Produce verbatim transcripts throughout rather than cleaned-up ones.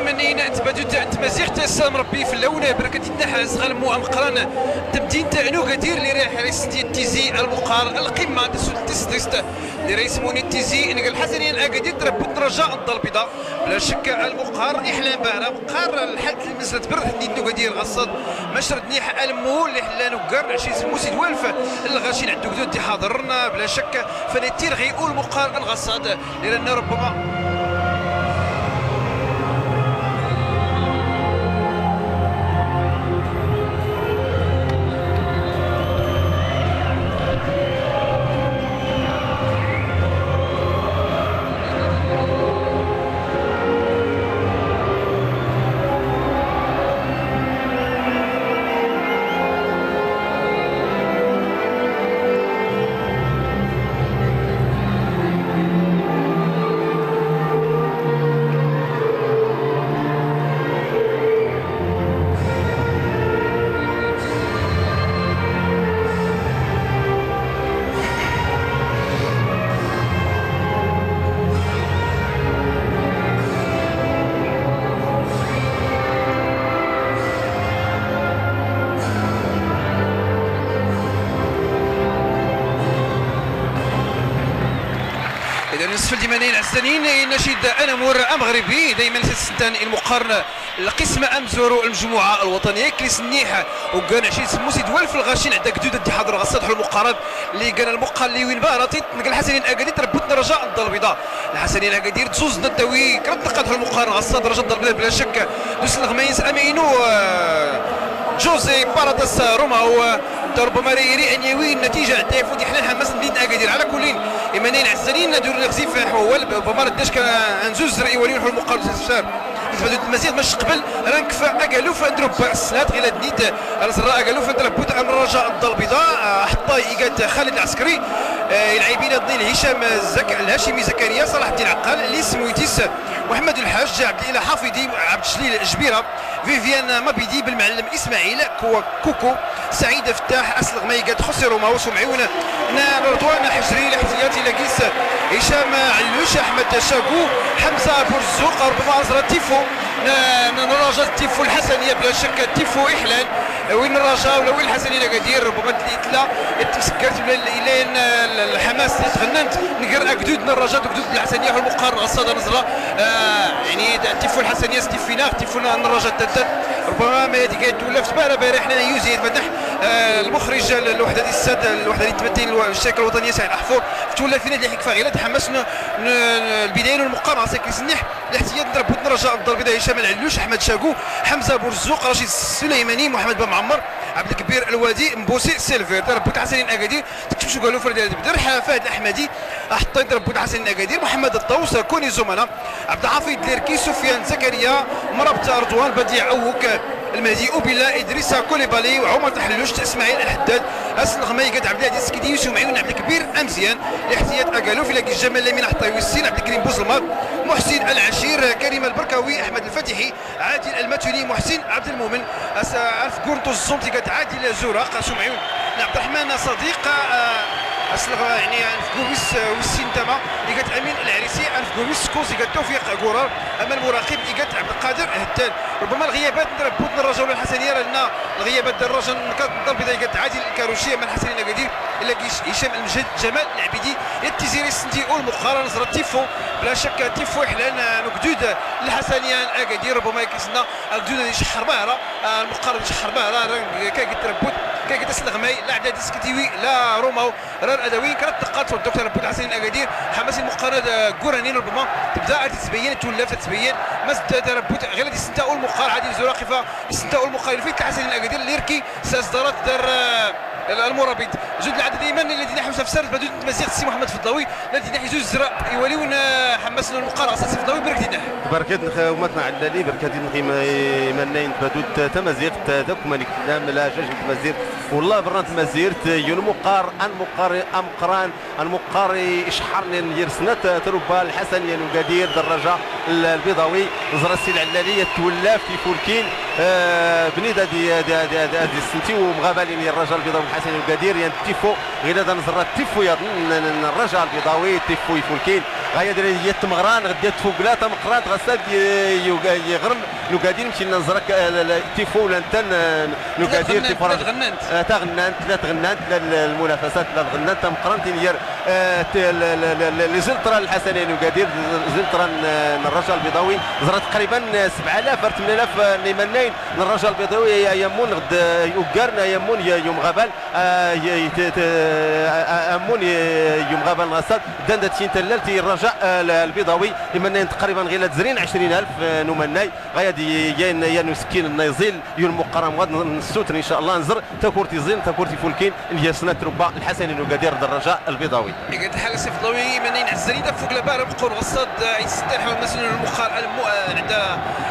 Imannayn n tbadut n tmaziɣt, ssalm Ṛebbi fell-awn, brkat-inna ɣ usɣalmu ameqqran n tmdint n Ugadir, lli ira ɣ-isndi tizi lmuqqar lqimma n tsudist lli ira ismun tizi n Lḥasaniyya n Agadir d-tṛabbut n Ṛṛaja d-Ḍalbiḍa. Bla ckk lmuqqar iḥlan bahra, meqqar lḥal d-lmizra tbrrd-nni n Ugadir ɣaṣṣad, mac rad-nniḥ almu lli ḥlan uggar n ɛecrin semmus d walef n lɣaci n ɛdda ugdud d-iḥaḍrn. Bla ckk fani tirɣi u lmuqqar n ɣaṣṣad. Lli ira nna ṛubbama. إذن نسفل ديما نين عزانين، نشيد أنامور أمغربي، دايما سيستان المقارنة القسم أمزورو المجموعة الوطنية كليس النيحة، وكان عشرين سموسي دوال في الغاشين عدا قدود الدحاضر غصاد حلو مقارب. اللي كان المقال اللي وين باراتي نقل حسنين أكادي تربطنا رجاء الدار البيضاء. الحسنين أكادي تزوز ندوي كرت نقد حلو مقارب غصاد رجاء الدار البيضاء بلا شك. دوس الغميس أمينو، آه، جوزي باراتس روما هو ربما ري ري أن يوي النتيجة عدا يفوت يحلل حماس مدينة أكادير. على كل إيمانين عزانين ندور نغزي في حوال ربما رداش كان نزوز رأي ولي حلو مقارب سيسفار. تبدو المزيد مش قبل رانك فأقلو فأندرو بأسنات غير دنيت الزراء أقلو فأندرو بود أن رجاء الدار البيضاء، آه، حطاي إيقاد خالد العسكري، آه، يلعبين اثنين هشام زك-، الهاشمي زكريا، صلاح الدين عقال، ليس مويتيس، محمد الحاج، عبد الإله حافظي، عبد الشليل جبيرة، فيفيان مابيدي، بالمعلم إسماعيل، كوا-، كوكو، سعيد فتاح، أسلغ مايقات، خوسي روماوس ومعيون، نا-، رضوان حجري، الاحتياطي لقيس، هشام علوش، أحمد شاقو، حمزة بورزوق، ربما أزرا تيفو، ن-، ن-، نراجع تيفو الحسنية بلا شك، تيفو إحلال، وين الرجاء ولا وين الحسنية قادير، ربما تلي تلا، يتمسكرت ولا ال-، إلين، آه، ال-، الحماس اللي تغننت، نقر أقدود نراجع أقدود الحسنية والمقارنة غصادة نزرة، آه، يعني، تيفو الحسنية ستيفينا، تيفو نراجع تتت، ربما ما يدي قاعد ولا في سبارة بارح حنا يوزي يتفتح، آه، المخرج ال-، الوحدة دي السادة، الوحدة اللي تمثل الو-، الشركة الوطنية سعيد أحفور، تولى فينا اللي حكفى غير تحمس ن-، ن-، البداية والمقارنة سيكري سنيح، الاحتياط ضربة نرجع الضربة هشام العلوش، أحمد شاقو، حمزة بورزوق، رشيد السليماني، محمد بن معمر، عبد الكبير الوادي، مبوسي، سيلفير، ضربة حسنين أكادير، تكتب شو قالوا فرد بدر، حفاد أحمدي، حطيت ضربة حسنين أكادير، محمد الطوس، كوني زملاء، عبد الحفيظ ليركي، سفيان زكريا، مرابط رضوان، بديع أوك، المهدي أوبيلا، إدريس كوليبالي، وعمر تحلوشت، إسماعيل الحداد، أسل غميقة، عبد العزيز سكيدي، يوسف معيون، عبد الكبير أمزيان، الاحتياط أقالو في لاقي الجمال لمين حطيوي السين، عبد الكريم بوزلماط، محسن العشير، كريم البركاوي، أحمد الفتحي، عادل المتولي، محسن عبد المؤمن، أس-، ألف قرنطس الزوم تيقات عادل زوراق، أسو معيون، عبد الرحمن صديق، آه، أسل غ-، يعني، ألف قويس، آه، وسين تما، تيقات أمين العريسي، ألف قويس كوز، تيقات توفيق قرار، أما المراقب، تيقات عبد القادر هتان. ربما الغيابات نربوت الرجاء ولا الحسنية، لأن الغيابات ديال الرجاء كانت الضربة ديال عادل الكاروشي، أما الحسنية أكادير، إلا كيش هشام المجد، جمال العبيدي، التيزيري سندي والمقارنة نزرة تيفو، بلا شك تيفو إحلان، آه، نقدود الحسنية أكادير، ربما يكسنا أكدود يشحر مهرة، آه، المقارنة يشحر مهرة، راه كاكي تربوت، كاكي تسلغمي، لا عداد سكتيوي، لا روماو، راه الأدوي، كانت تقات والدكتور ربوت حسنين أكادير، حماسي المقارنة، آه، قرانين ربما تبدا تتبين، تولف تتبين، ما زدت ربوت، غير هادي سنتا والمقار، عادي زوراقفة، سنتا والمقار، في حسنين أكادير، ليركي، ساس دارت دار، آه، المرابط. زود العدد الأيمن الذي نحو سفسار بدون مزيغ السي محمد فضلاوي، الذي نحي زوج زراء يوليون، آه، حماس المقارنة سي فضلاوي برك دينه. بركات نخ-، ومتنا علالي، بركات نخيم، آه، منين بدوت تمازيغ، ت-، داك مانيك نام لا جاج تمازيغ. والله برنت مازيرت، يون مقار، أن مقار، أمقران، المقاري شحرني يرسنت تربى الحسن ينقدير دراجة البيضاوي زرسي العلالية تولى في فولكين، آه، بنيدة دي، دي، دي، دي، دي السنتي ومغابالين الرجاء البيضاوي الحسن ينقدير ينتفو غير هذا نزرة تفو يظن الرجاء البيضاوي تفو يفولكين Ɣaya diri yat tmeɣra, ɣ-, yat tfugla tameqqrant, ɣas ad y-, y-, yɣrem n ugadir, mkina nẓra k-, l-, l-, tifo ulantan, eh, n ugadir, tifo taɣennant, tla tɣennant, tla l-, lmunafasat, tla tɣennant tameqqrant, tin yar, eh, t-, l-, l-, l-, l-, lzilṭra n lḥasaniya n ugadir, lzilṭra n, n rraja lbiḍawi, nẓra taqriban, eh, sebɛa alaf ar tmnalaf, eh, n imannayen n rraja lbiḍawi, ay-, ayammun ɣ-, d-, eh, uggarn, ayammun y-, y-umɣabal. Ah, y-, y-, t-, t-, ah, ah, ammun, y-, y-, umɣabal n ɣassad, ddan da tcin tallalt i rraja, ah, l-, lbiḍawi, imannayen taqriban ɣila dzrin ɛecrin alf, ah, n umannay, ɣaya d-, yan, yan usekkin n iẓil, yulmuqqar amɣad, n-, nssutr, in ca Allah, nẓr, takurt iẓil, takurt ifulkin, n-, yasna trubba, lḥasaniya n ugadir, d rraja lbiḍawi. Iga-d lḥal a si Fḍawi, imannayen ɛzzrin tafugla bara meqqur ɣassad, ah, yessettan ḥawl masn lmuqqar, almu-, ah, ɛda,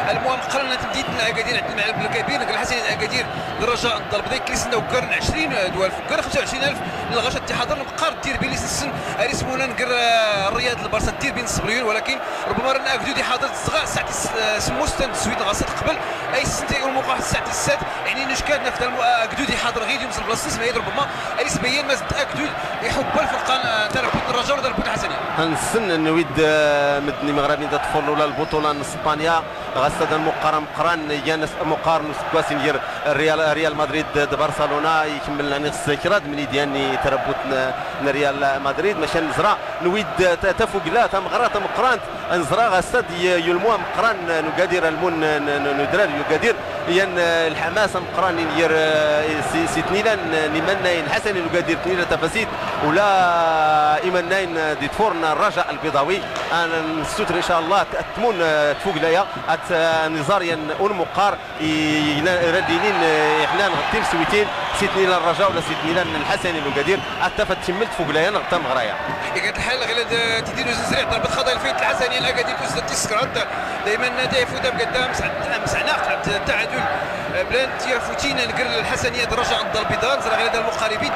almuwa meqqran n tmdint n Agadir, ɛda lmɛlb lkabir, n lḥasaniya n Agadir, d rraja n ḍalbiḍa, ikli sna uggar n ɛecrin, ah, d walf. Gar xemsa u ɛecrin alf n lɣaci ad t-iḥaḍer, nmeqqar d tirbi li s-nessen ar ismuna nger, eh, Rriyad, Lbarsa, d tirbi n ṣṣebriyun, walakin rubbama ra agdud iḥaḍer d-sɣa ssaɛt tis, eh, semmust n teswit ɣassad qbel a issen tayri n lmuqqar ssaɛt tis sat, yeɛni nuckad naf-d almu-, eh, agdud iḥaḍer ɣid yum s-lblas-is, maɛid rubbama a isbayyan ma zed agdud iḥubba lferqa n, eh, tarbut n rraja wala tarbut lḥasaniya. Ad nessen nwid, eh, medden imeɣrabin da ṭṭfurn ula lbuṭula n Spanya, ɣassad lmuqqar ameqqran, yan as-, amuqqar n useggas inger Real, Real Madrid d Barcelona, ikemmel ɛni ɣ-s kraḍ n imnidyan n tarbut n, n Real Madrid, maca nẓra nwid ta-, tafugla tameɣra tameqqrant, nẓra ɣassad y-, yulmu ameqqran n ugadir, almun n, n, n, n udrar n ugadir, yan, eh, lḥamas ameqqran inger, eh, si, si tnilan n imannayen lḥasaniya n ugadir, tnila tafasit, ula imannayen, eh, di tfurn rraja lbiḍawi, ad nessutr in ca Allah, t-, ad tmun, eh, tfugla-ya, ad, eh, nẓar yan unmuqqar, i-, ila-, rad ilin, eh, iḥnan ɣ-, timswitin, si tnila n rraja wala si tnila n lḥasaniya n ugadir, ad taf ad timmel tfugla-ya neɣ tameɣra-ya. Iga-d lḥal ɣilad, eh, tidin uzenzri, ḍarbat xaṭa i lfayt lḥasaniya n Agadir, tuzdat tis skrant, dayman nadi ifuda bgada msɛ-, msɛnaq, t-, taɛadul, eh, blan tiyafutin nger lḥasaniya d rraja n ḍalbiḍa, nẓra ɣilad lmuqqar ibid,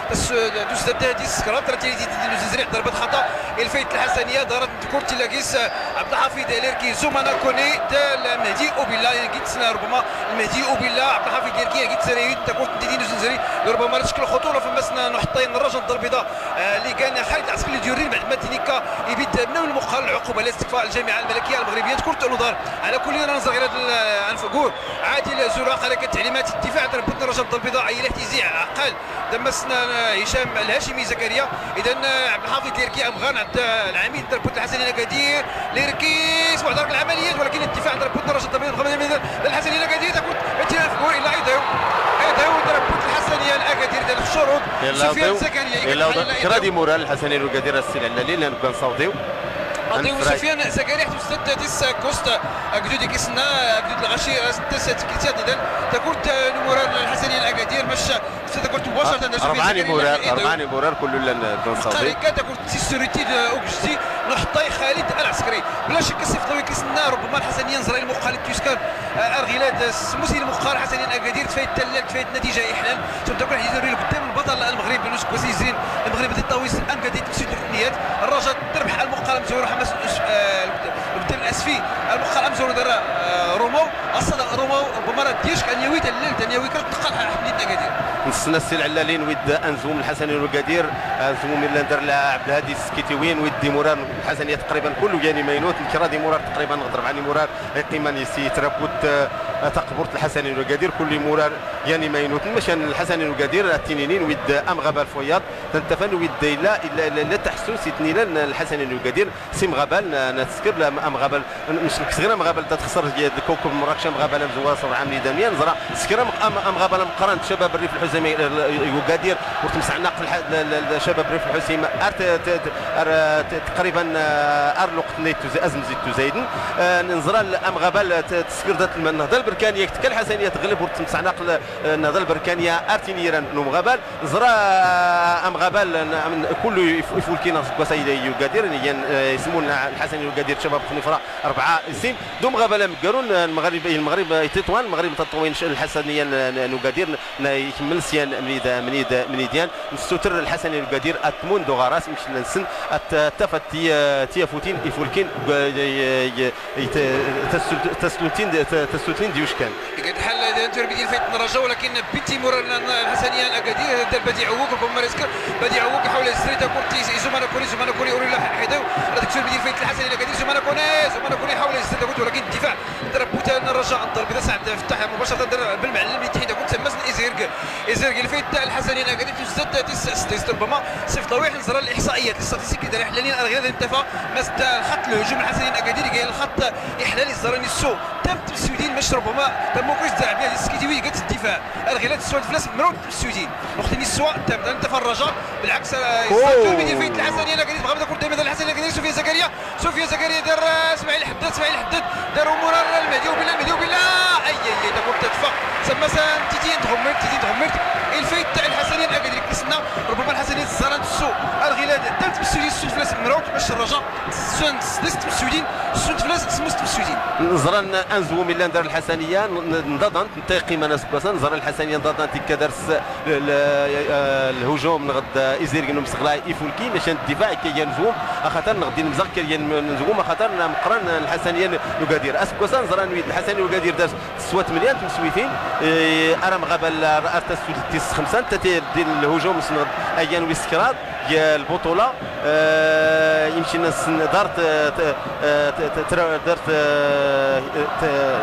tas-, tuzdat tis skrant, rad ilin tidin uzenzri, ḍarbat xaṭa i lfayt lḥasaniya, ḍarat Tkurt tilla gis Abdelhafid Lerki, Zoumana Koné, d Mehdi Oubella, gis rubbama Mehdi Oubella, Abdelhafid Lerki, gis seri, takurt n tidin uzenzri, rubbama ra tcekkel lxuṭura f ammas n uḥeṭṭay n rraja n ḍalbiḍa, eh, li gan Khalid Lɛeskri li d-yurrin, bɛd ma d-inikka ibid mnaw lmuqqar lɛuquba li s-tekfa ljamiɛa lmalakiyya lmeɣribiyya n tkurt n uḍar. Ɛla kulli, ra nẓer ɣir ad-, eh, anfgur Ɛadil Zuraq, ara kat tɛlimat ddifaɛ n tarbut n rraja n ḍalbiḍa, ay ilah tizi ɛqal d ammas n, eh, Hicham Lhacimi Zakariya. Idan, eh, Ɛbdelḥafiḍ Lirki amɣar n, eh, lɛamid n tarbut lḥasaniya n Agadir. Lirki isbuɛ ḍark lɛamaliyat, walakin ddifaɛ n tarbut n rraja n ḍalbiḍa, lḥasaniya n Agadir, takurt, ila iḍiw, iḍiw n tarbut lḥasaniya n Agadir, da lxcurud. Sufyan Zakariya, ila iḍiw. Kraḍ imurar lḥasaniya n Agadir, a ssi lɛllalin, llan ggan sawḍiw. Iḍiw n Sufyan Zakariya, tustat tis kust, agdud ikisna, agdud lɣaci, eh, s-, s-, s-, idan, takurt, eh, n imurar n lḥasaniya n Agadir, mac Takurt mubacratan. Rbɛa n imurar, rbɛa n imurar kullu llan ggan sawḍiw. Takurt si ssuriti d ugzdi n uḥeṭṭay Xalid Lɛeskri. Bla ckk a ssi Fḍawi, ikisna rubbama lḥasaniya nẓra i lmuqqar i t-yuskan, eh, ar ɣilad, eh, smus i lmuqqar lḥasaniya n Agadir, tfayt tallalt, tfayt natija iḥnan. Tum takurt ḥdid uri lqeddam n lbaṭal n Lmeɣrib n useggas izrin, Lmeɣrib ad iṭṭawis amgad i tefsit n lḥukmiyat. Rraja terbeḥ almuqqar amzur Ḥamas, eh, lqeddam n asfi, almuqqar amzur dar, eh, Rumaw. Ass-a Rumaw rubbama ra d-yecc ad yawi tallalt, ad yawi kra n tqerḥa ḥmid n Agadir. Nessna a ssi lɛllalin wid anzwum n lḥasaniya n Agadir, anzwum illan dar Ɛebdelhadi Skitiwi, wid imurar n lḥasaniya taqriban kullu yan imaynut, n kraḍ imurar taqriban ɣ-d rbɛa n imurar iqqiman i tarbut, eh, taqburt n lḥasaniya n Agadir, kullu imurar yan imaynut, maca n lḥasaniya n Agadir, ad t-ininin wid amɣabal Fuyyaḍ, tantafan wid illa, illa, illa, illa taḥsust i tnilan n lḥasaniya n Agadir, s imɣabal, n-, neskr, la, am-, amɣabal, n-, nskr ɣir amɣabal da txsr, d Kawkb Mrakkec, amɣabal amzwar s rbɛa n imnidyan, nẓra, skr am-, am-, amɣabal ameqqran d Cabab Rrif Lḥusayn, eh, Ugadir, ur temsɛnaq lḥ-, l-, l-, l-, Cabab Rrif Lḥusayn, ar t-, t-, t-, ar, t-, taqriban, eh, ar lweqt-nni tuz-, azemz ittuzaydn, eh, nẓra l-, amɣabal, eh, t-, tskr dat lman-, Nehḍa Lberkaniya, tkka lḥasaniyat tɣlb, ur temsɛnaq l-, eh, Nehḍa Lberkaniya, ar tin iran n umɣabal, Nẓra amɣabal n, n, kullu if-, ifulkin n useggas-a i Ugadir, yan, eh, ismun lḥasaniya n Ugadir, Cabab Xnifra, rbɛa isim. D umɣabal amggaru n, n Lmeɣrib, Lmeɣrib i Tiṭwan, Lmeɣrib n Tiṭwan, lḥasaniya n, n, n Ugadir, n, ikmmel syan mnid, mnid, mnidyan, nessutr lḥasaniya n Ugadir, ad tmun d uɣaras, imcn-nsen, ad t-, tafat ti-, tiyafutin, ifulkin, g-, y-, y-, y-, t-, tasut-, tasutlin d, t-, tasutlin d-yuckan. Iga-d lḥal, تربية الفايت الرجاء، ولكن بنتي مرة الحسنية الأكادير، دار بديع عوك، ربما ريسك. بديع عوك يحاول يسري تاكورتي زومانا كوري، زومانا كوري، أوريلا حيداو. هذاك تربية الفايت الحسنية الأكادير، زومانا كوري، زومانا كوري يحاول يسري تاكورتي، ولكن الدفاع ضرب تاع الرجاء، ضرب تاع سعد فتح مباشرة ضرب بالمعلم اللي تحيد كنت تمس إزيرك. إزيرك الفايت الحسنية الأكادير، تزداد تس-، تس-، ربما سيف ضويح نزرى الإحصائيات، الاستاتيستيك اللي دار حلالين أرغينا الانتفاع، ما زاد الخط الهجوم الحسنية الأكادير، كاين الخط إحلال الزراني السو. تم تسويدين مش ربما تم كويس تاع بلاد السكيتي وين قالت الدفاع. الغلال السواد فلاس مرود تسويدين. وقت اللي السوا تم انت فرجا. بالعكس، آه، أوه. يستطيع الميدي فيت الحسنية لكن يبغى ياخذ كرة دائمًا الحسنية لكن سفيان زكريا. سفيان زكريا دار، آه، اسماعيل حداد، اسماعيل حداد. دار مرار المهدي وبلا، المهدي وبلا. أي، أي، أي، تقول تدفع. سما سان تيتي تغمرت، تيتي تغمرت. الفيت الحسنية أكادير كسنا. ربما الحسنية الزران السو. الغلال دلت بالسويدين السو فلاس مرود باش الرجاء. سون سدست مسويدين، سون فلاس سموس مسويدين. نزران أنزوم إلا ندار الحسنية، ن-، ن-، نضادن، نتاقي ما ناس كواسا، نزران الحسنية نضادن تيكا دارس ال-، ال-، آه، الهجوم نغد إزير قنوم سغلاي إيفولكي، نشان الدفاع كي ينزوم، أخاطر نغدي نمزق كي ينزوم، أخاطر مقران الحسنية نقادير. أسكواسا نزران ويد الحسنية نقادير دارس سوا ثمانية تمسويتين، إيه، أرا مغابة ال-، أرتا السود تيس خمسة، نتا تي-، دي الهجوم سنغد أيان ويسكرات، يا البطولة، آه، يمشي الناس دارت، آه، ت-، آه، ت-، ت-، ترا-، دارت، آه، ت-،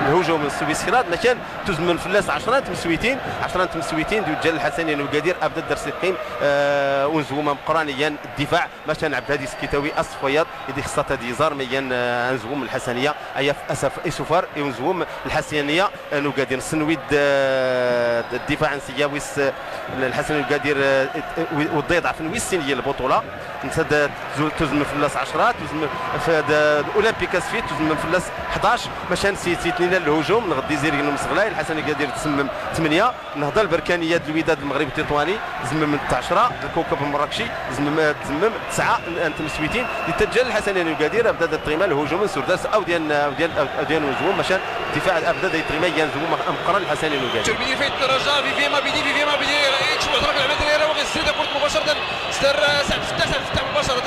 الهجوم السويسكرات، ما كان تزمن فلاس عشرة تمسويتين، عشرة تمسويتين، دو جال الحسنين وقادير، أبدا درس القيم، آه، ونزوم مقرانيا الدفاع، ما كان عبد الهادي سكيتاوي الصفيات، يدي خصها تدي زار ميان، آه، نزوم الحسنية، أيا في أسف إسوفار، ونزوم الحسنية، آه، نقادير سنويد، آه، الدفاع عن سياويس، آه، الحسن القادر، آه، والضيض عفن ويسين هي البطولة. نسد تزم، تزم فلاس عشرة، تزم في هذا الأولمبيك أسفيت، تزم فلاس حداش، باش نسي، سي تنين الهجوم، نغدي زير نمس غلاي، الحسن القادر تسمم ثمانية، نهضة البركانية الوداد المغرب التطواني، زمم عشرة، الكوكب المراكشي، زمم، زمم تسعة، ن-، نتمسويتين، يتجل الحسن القادر، أبدا التغيمة الهجوم، سرداس، أو ديال، أو ديال، أو ديال نزوم، باش دفاع أبدا دايت غيما ينزو مق-، مقرن الحسن الوقادي. ترميدي فايت الرجاء في فيما بيدي، في فيما بيدي، يتشبع ضرب العمل ديالو، وغيسير كرة مباشرة، سر سعد فتاح، سعد فتاح مباشرة،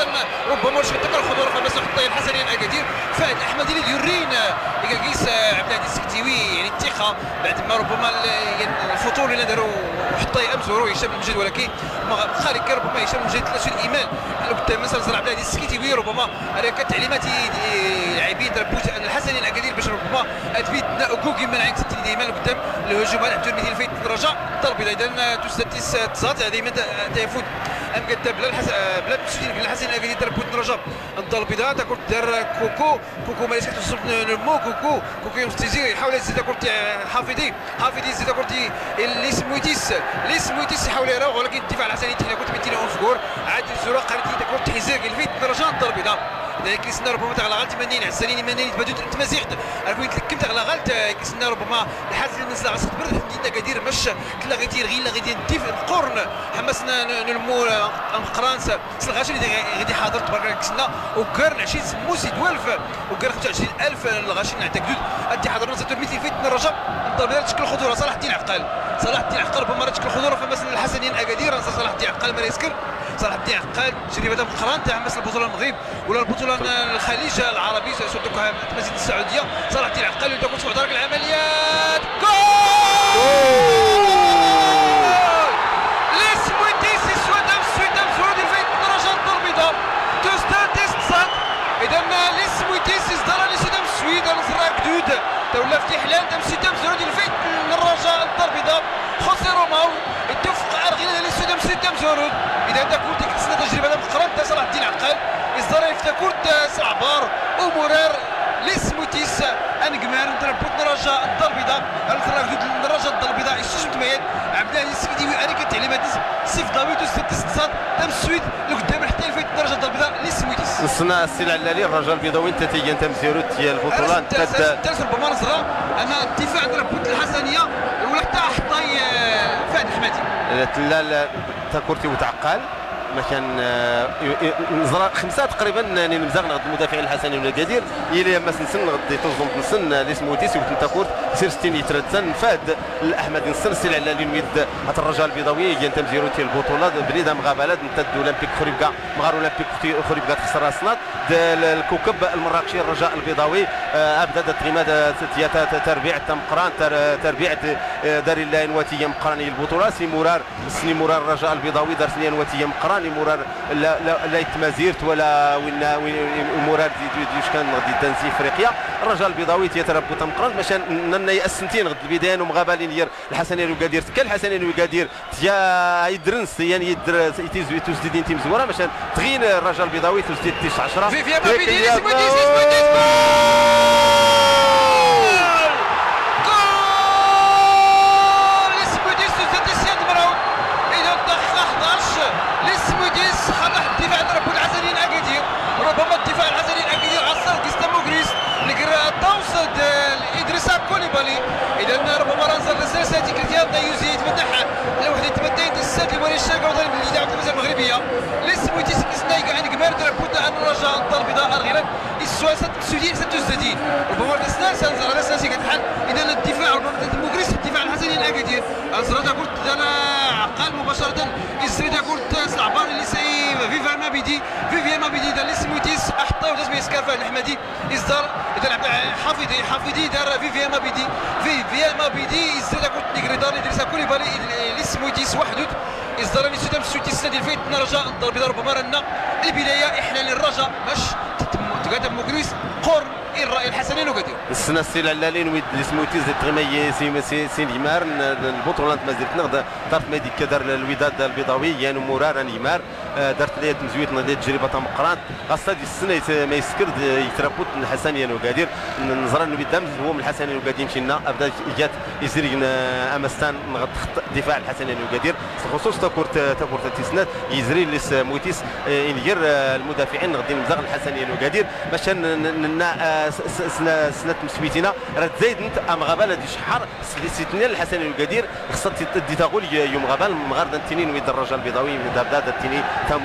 ربما شو تكر خطورة، فبس حطي الحسن الأكادير، فهد أحمد اللي يورينا، يقيس عبد العزيز سكتيوي، يعني الثقة، بعد ما ربما ال-، يعني الفطور اللي داروا حطي أمزورو هشام المجيد، ولكن ما غ-، خارج كان ربما هشام المجيد ثلاثة الإيمان، لو كنت مثلًا زرع عبد العزيز سكتيوي، ربما أنا كتعليماتي دي لاعبين تربوت الحسني الأكادير باش ربما أتبيد كوكي من عين ستين دايمًا لقدام الهجوم على عبد المهدي الفايت الرجاء. الضربة أيضًا تسدس تزات دايمًا تيفوت أم قد بلا الحس-، بلا تسديد بلا الحسني الأكادير تربوت الرجاء. الضربة إذا تكون دار كوكو، كوكو ما يسكت الصوت نمو، كوكو، كوكو يوم ستيزي يحاول يزيد كرة حافظي. حافظ يزيد كرتي لسمويتيس، لسمويتيس يحاول يراوغ، ولكن الدفاع الحسني تحنا كنت بيتينا اون فكور. عاد الزرق قالت لي كنت تحيزير قال فيه درجه الضرب اذا. لكن كيسنا ربما تغلى غلط منين عسانين منين تبدو تمازيغد. اكون تلكمت تغلى غلط، كيسنا ربما الحاز من سلاغ صدبر دينا كدير مش تلا غيتير غيلا غيتير ديف قرن. حمسنا نلمو مقرانس. الغاشي اللي غادي حاضر تبارك الله كسنا، وكان عشرين سموس يدوالف، وكان خمسة وعشرين ألف الغاشي نعطيك دود. أدي حاضر نص ترميتي فيت الرجاء. الضربة تشكل خطورة، صلاح الدين عقال. صلاح الدين عقال ربما تشكل خطورة، فمثلا الحسنين أكادير، صلاح الدين عقال ما يسكر. صلاح الدين عقال، تجربة مقران تاع مثلا البطولة المغرب ولا البطولة الخليج العربي، سورتو كو تمازيد السعودية. صلاح الدين عقال، ولا تكون في دارك العمليات. جول! لسمويتيس يسوى دم السويد، دم زورو ديال الفايت الدرجة الدار البيضاء. توستان تيست صاد. إذا لسمويتيس يصدر لسي دم السويد، أنا زراك دود. تولى في حلال دم سي دم زورو ديال الفايت الدرجة الدار البيضاء. خوسي روماو يتفق أرغينا لسي دم سي دم زورو. إذا أنت كنت كتسنى تجربة دم قرنت صلاح الدين عقال. إصدار يفتكرت صعبار ومرار. لسموتيس، أنقمار، نتربوت نراجع الدار البيضاء، نتربوت نراجع الدار البيضاء، يسوس متميز، عبد العزيز السكيدي وأريكا تعليمات، سيف دافيد وستة تصاد، تم السويد، لقدام حتى يفيد نراجع الدار البيضاء، لسموتيس. نصنا السلع اللي الرجاء البيضاوي انت تيجي انت مزيرو تي البطولة، انت ترس، ترس ربما نزرة، أما الدفاع عند ربوت الحسنية، ولا حتى حطاي، آه، فهد الحمادي. لا، لا، لا، تاكورتي وتعقل. مكان، آه، ي-، ي-، نزرا خمسة تقريبًا، آه، نمزاغ نغد المدافعين الحسني ونقادير. إلي يمس نسن نغد يتوزم نسن، آه، ليس موتيس يوتن تاكورت، سير ستين يتردسن، فاد الأحمد نسن، سيل على لين ويد هات الرجاء البيضاوي، يجي انت مزيرو تي البطولة، بني دام غابالة، نتد أولمبيك خريبكا، مغار أولمبيك خريبكا تخسر أصناد، د-، ال-، الكوكب المراكشي الرجاء البيضاوي، آه، أبدا د-، تغيمة د-، تياتا ت-، تربيع تمقران، تر-، تربيع د-، آه، داري اللاين واتي يمقران البطولة، سي مرار، سني مرار الرجاء البيضاوي دار سنين واتي يمقران، مرار لا، لا، لا يتمازيرت ولا وين، وين مرار دي، دي، دي، شكان غدي دانسي إفريقيا. الرجاء البيضاوي تيتربو تمقران، باش ن-، ن-، يأسنتين غد البداية ومغابالين ير الحسنين وقادير، تكا الحسنين وقادير، تيا يدرنس، يعني يدر-، يتيزو-، يتوزديدين تيم زورا، باش تغين الرجاء البيضاوي توزديد تيش عشرة. فيفيا ما بيديش، بيديش، بيديش، جول! جول! ليس بيديش توزديد تيش يد مراو. إذا الدقيقة حداش، ليس بيديش خلح الدفاع ضرب العزلين أكادير. ربما الدفاع العزلين أكادير عصر كيستمو غريس. نقرا الطوس د-، إدريسا كوليبالي. إذا ربما راه نزل الرزاز هاتي كريتيان دا يوزي يتمنح. لو واحد يتمنى يدي الساد اللي وري الشركة وطالب اللي يلعب في المغربية. ليس مويتي سكسنا يقع عند كبار درا بوتا أن الرجاء الدار البيضاء الغيران. السوال ست سويدين ست وستين. ربما راه سنان سنزل على سنان سيكت حل. إذا الدفاع ربما تتمو غريس الدفاع الحسني الأكادير. أزرد كرة دانا عقال مباشرة. إزرد كرة سلعبار اللي سي فيفا مابيدي. فيفيا مابيدي دا ليس مويتيس. أحطه وداس بيسكافا الأحمدي. إصدار، إذا لعب حافظي، حافظي دار فيفيا مابيدي، فيفيا مابيدي، إصدار كنت نقري دار إدريس كوليبالي، إد-، ليس مويتيس وحدود، إصدار اللي سوتم سوتي السنة ديال فايت نرجع نضرب ضرب مرة لنا. البداية إحنا للرجاء باش تتم-، تقدم مكريس قور الرأي الحسنين وقدير. السنة السيل علالين ويد ليس مويتيس دي تغمي سي، سي، سي نيمار، ن-، البطولة نتمازيرت نغد، دارت ما يديك دار الوداد البيضاوي، يانو مرارا نيمار. آه، دارت ليه تمزويت، ناضي تجربة تاع مقران. خاصة دي السنة يت-، ما يسكر د-، يتربط الحسن يانو قادر. ن-، نزرا نبي دام هو من الحسن يانو قادر يمشي لنا. أبدا جات يزرق ن-، أمستان نغد خط دفاع الحسن يانو قادر. الخصوص تاكورت، تاكورت تيسنات يزري ليس مويتيس، آه، ينير، آه، المدافعين نغدي نمزغ الحسن يانو قادر. باش ن-، ن-، ن-، آه، س-، س-، سنة، سنة مسويتنا. راه تزايد نت أم غابة لا دي شحر. سيتني الحسن القدير خصها تدي تاغول يوم غابة المغار دا تيني نويد الرجاء البيضاوي دا بدا دا تيني تام،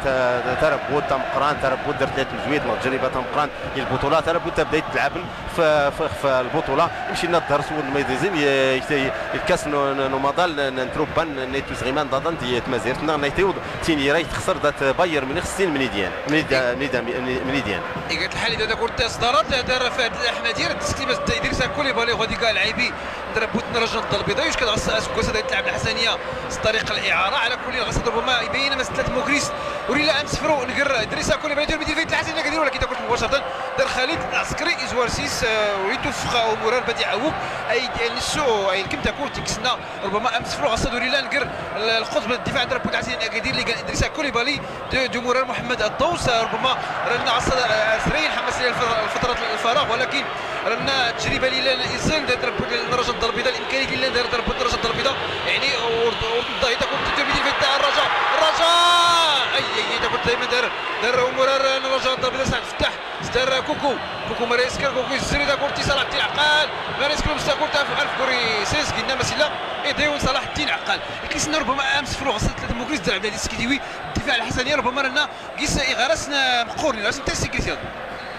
تا-، تربوت تام قران تربوت درت لها تمزويت مع التجربة تام قران البطولة تربوت تبدا تلعب في، في، في البطولة. يمشي لنا الدرس والميديزين ي-، ي-، الكاس نو-، نو-، نومادال ن-، نتروبان نيتو زغيمان ضادان دي تمازيرتنا نيتيوض تيني راي تخسر دات باير ميونخ ستين منيديان، منيديان، منيديان، منيديان. إيقات الحال إذا دا كنت صدارات هذا راه فهد الأحمدي، راه تسكيمة إدريس كوليبالي غادي كاع لاعبي. ضرب بوت نرجع الضرب البيضاوي، واش كان غص-، غص-، غص-، غص-، تلعب الحسنية في طريق الإعارة. على كل، غص-، ربما يبين مسألة موكريس. وريلا أمس فرو نقر إدريس كوليبالي، دير ميدير فايت الحسنية كدير، ولكن تاكل مباشرة. دار خالد العسكري إزوارسيس، آه، وريتو فخا أمورا البديع عووب. أي دي-، نسو، أي الكم تاكل تيكسنا. ربما أمس فرو غصة دوري لا نقر ال-، القطب الدفاع عند ربوت عزيز أكادير اللي كان إدريس كوليبالي دو، دو مورا محمد الدوس، ربما رانا غصة، آه، سرين حماس الف-، الفترة الفراغ، ولكن رانا تجربة اللي لنا إزن دار ربوت الدرجة الضربيضة، الإمكانية اللي لنا دار ربوت الدرجة الضربيضة، يعني، ورد، ورد الضغط تكون تدير بديل في الدفاع الرجاء، الرجاء، أي، أي، أي، تكون دايما دار، دار مورا الرجاء الضربيضة سعد فتاح. ستار كوكو، كوكو ماريسكر، كوكو يزري دا كورتي صلاح الدين عقال، ماريسكر مستوى كورتي في ألف كوري سيس قلنا مسيلا، إيديون صلاح الدين عقال. كيسنا ربما أمس فروغ صلاح الموكريس دار عبد العزيز كيديوي، الدفاع الحسني ربما رانا قيس إغارسنا مقورين، راس نتا سيكريتير.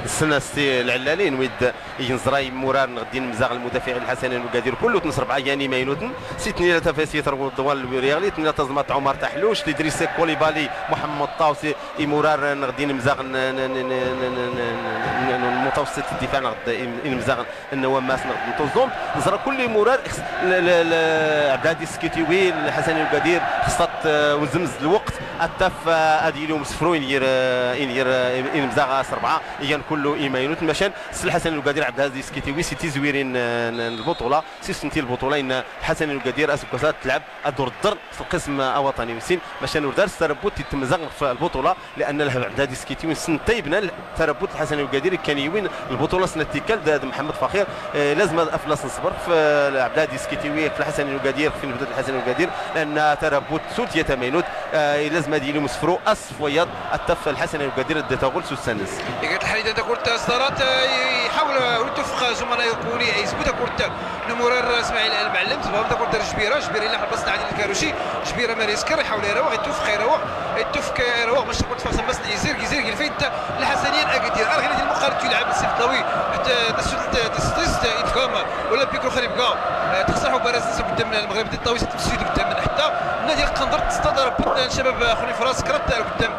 السنة ستي العلالين ويد ينزراي مرار نغدين مزاغ المدافعين الحسنين وقادر كله تنصر بعياني ما ينوتن. سيتني لا تفاسي ترغو الضوال الوريالي، تني لا تزمت عمر تحلوش، لإدريس كوليبالي، محمد طاوسي، إيمورار نغدي نمزاغ ن-، ن-، المتوسط الدفاع نغد إيم-، إنمزاغ النواماس نغد نتوزوم. نزرا كل إيمورار إخس-، ل-، ل-، ل-، عبد الهادي السكيتيوي، الحسن القدير، خصت، آه، وزمز الوقت، التف، آه، أدي اليوم سفرو إنير، آه، إنير، آه، إنمزاغ سربعة، إيان كله إيماينوت مشان، سي الحسن القدير عبد الهادي السكيتيوي، سي تيزويرين، آه، البطولة، سي سنتي البطولة، إن الحسن القدير أسكوسات تلعب، الدور الضر، في القسم أوطني وسين، مشان وردار ستربوت يتمزغ في البطولة. لأن العبد الهادي سكيتيوي سنتي بنا تربوت الحسن وقادر كان يوين البطولة سنة تيكال داد محمد فخير. آه، لازم أفلاس نصبر في العبد الهادي سكيتيوي في الحسن وقادر في نبذة الحسن وقادر، لأن تربوت سوت يتمينوت. آه، لازم هذه اليوم سفرو أصف وياض التف الحسن وقادر الدتا غول سوت سنس. إيقات الحريدة تاكل تاستارات، آه، ولا، ولا توفق زملاء يكوني يثبت كرة نمرر اسماعيل المعلم، تبغى كرة جبيرة، جبيرة إلى حبس تعديل الكاروشي، جبيرة ماريسكر، يحاول يراوغ، يتوفق يراوغ، يتوفق يراوغ، باش تكون تفاصل بس إيزير، إيزير، قلفيت، الحسنية الأكادير، أرغي نادي المقارنة يلعب السيف الضوي، حتى تسد، تس، تس، إدفام، ولا بيكرو خليب كاو، آه، تخسر حب راسنس قدام المغرب، دي الطاويس تسد قدام، حتى نادي القندر تستدار، بوت الشباب، آه، خوني فراس، كرات قدام،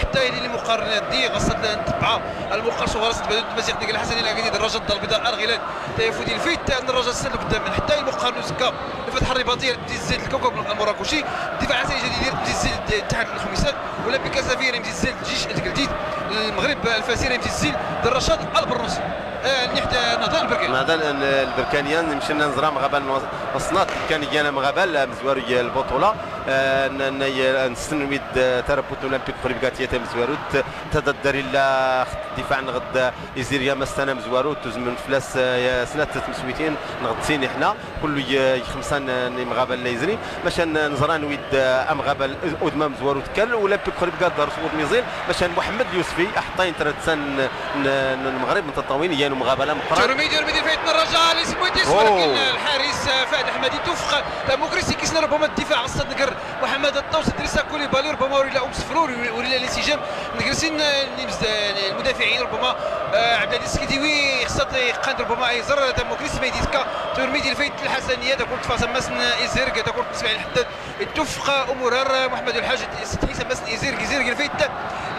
حتى يلي المقارنة دي غصت نتبعها. المقاس وغرس تبادل المزيق ديك الحسني الأكادير، الرجاء الدار البيضاء أرغلان. تيفوت الفيت أن الرجاء السد قدام حتى المقارنة زكا. الفتح الرباطية تزيد الكوكب المراكشي. الدفاع الحسني جديد تزيد الاتحاد الخميسان. ولا بيكا سفير يمشي الزيل الجيش الجديد. المغرب الفاسير يمشي الزيل الرشاد البرنوسي. آه، نحت نهضر البركان. نهضر ال-، البركانية، نمشي نزرع مغابة المص-، مصنات كان يجينا مغابة، لا، مزوارو البطولة. آه، ن-، ن-، نستنويد، آه، تربط أولمبيك خريبكاتية مزوارو. ت-، تددر إلا خط الدفاع نغد إيزيريا مستنا مزوارو، توز من فلاس، آه، يا سنة تمسويتين، نغد سيني حنا، كل ي-، خمسة ن-، نمغابل لا يزري، مشان نزران ويد، آه، أمغابل أدمام مزوارو تكل، ولا بيكوري بقاد دار صوت ميزيل، مشان محمد اليوسفي، أحطين ترتسن ن-، ن-، المغرب متطوين، يانو مغابلة مقران. جرمي، جرمي دفاعية الرجاء لسمويتيس، أوه. ولكن الحارس فهد أحمد يتوفق، تاموكريسي كيسنا ربما الدفاع، خاصة نقر محمد الطوس، دريسا كوليبالي، ربما وريلا أم سفرور، وريلا الانسجام. نقرسين، آه، نمز-، آه، المدافعين ربما، آه، عبد العزيز كيديوي، خصات يقاند ربما أيزر، تاموكريس ميديسكا، تورميدي الفايت الحسنية، تاكل تفاصل مسن إيزيرك، تاكل تسمع الحداد، توفق أمورار، محمد الحاج، ستحيس مسن إيزيرك، إيزيرك الفايت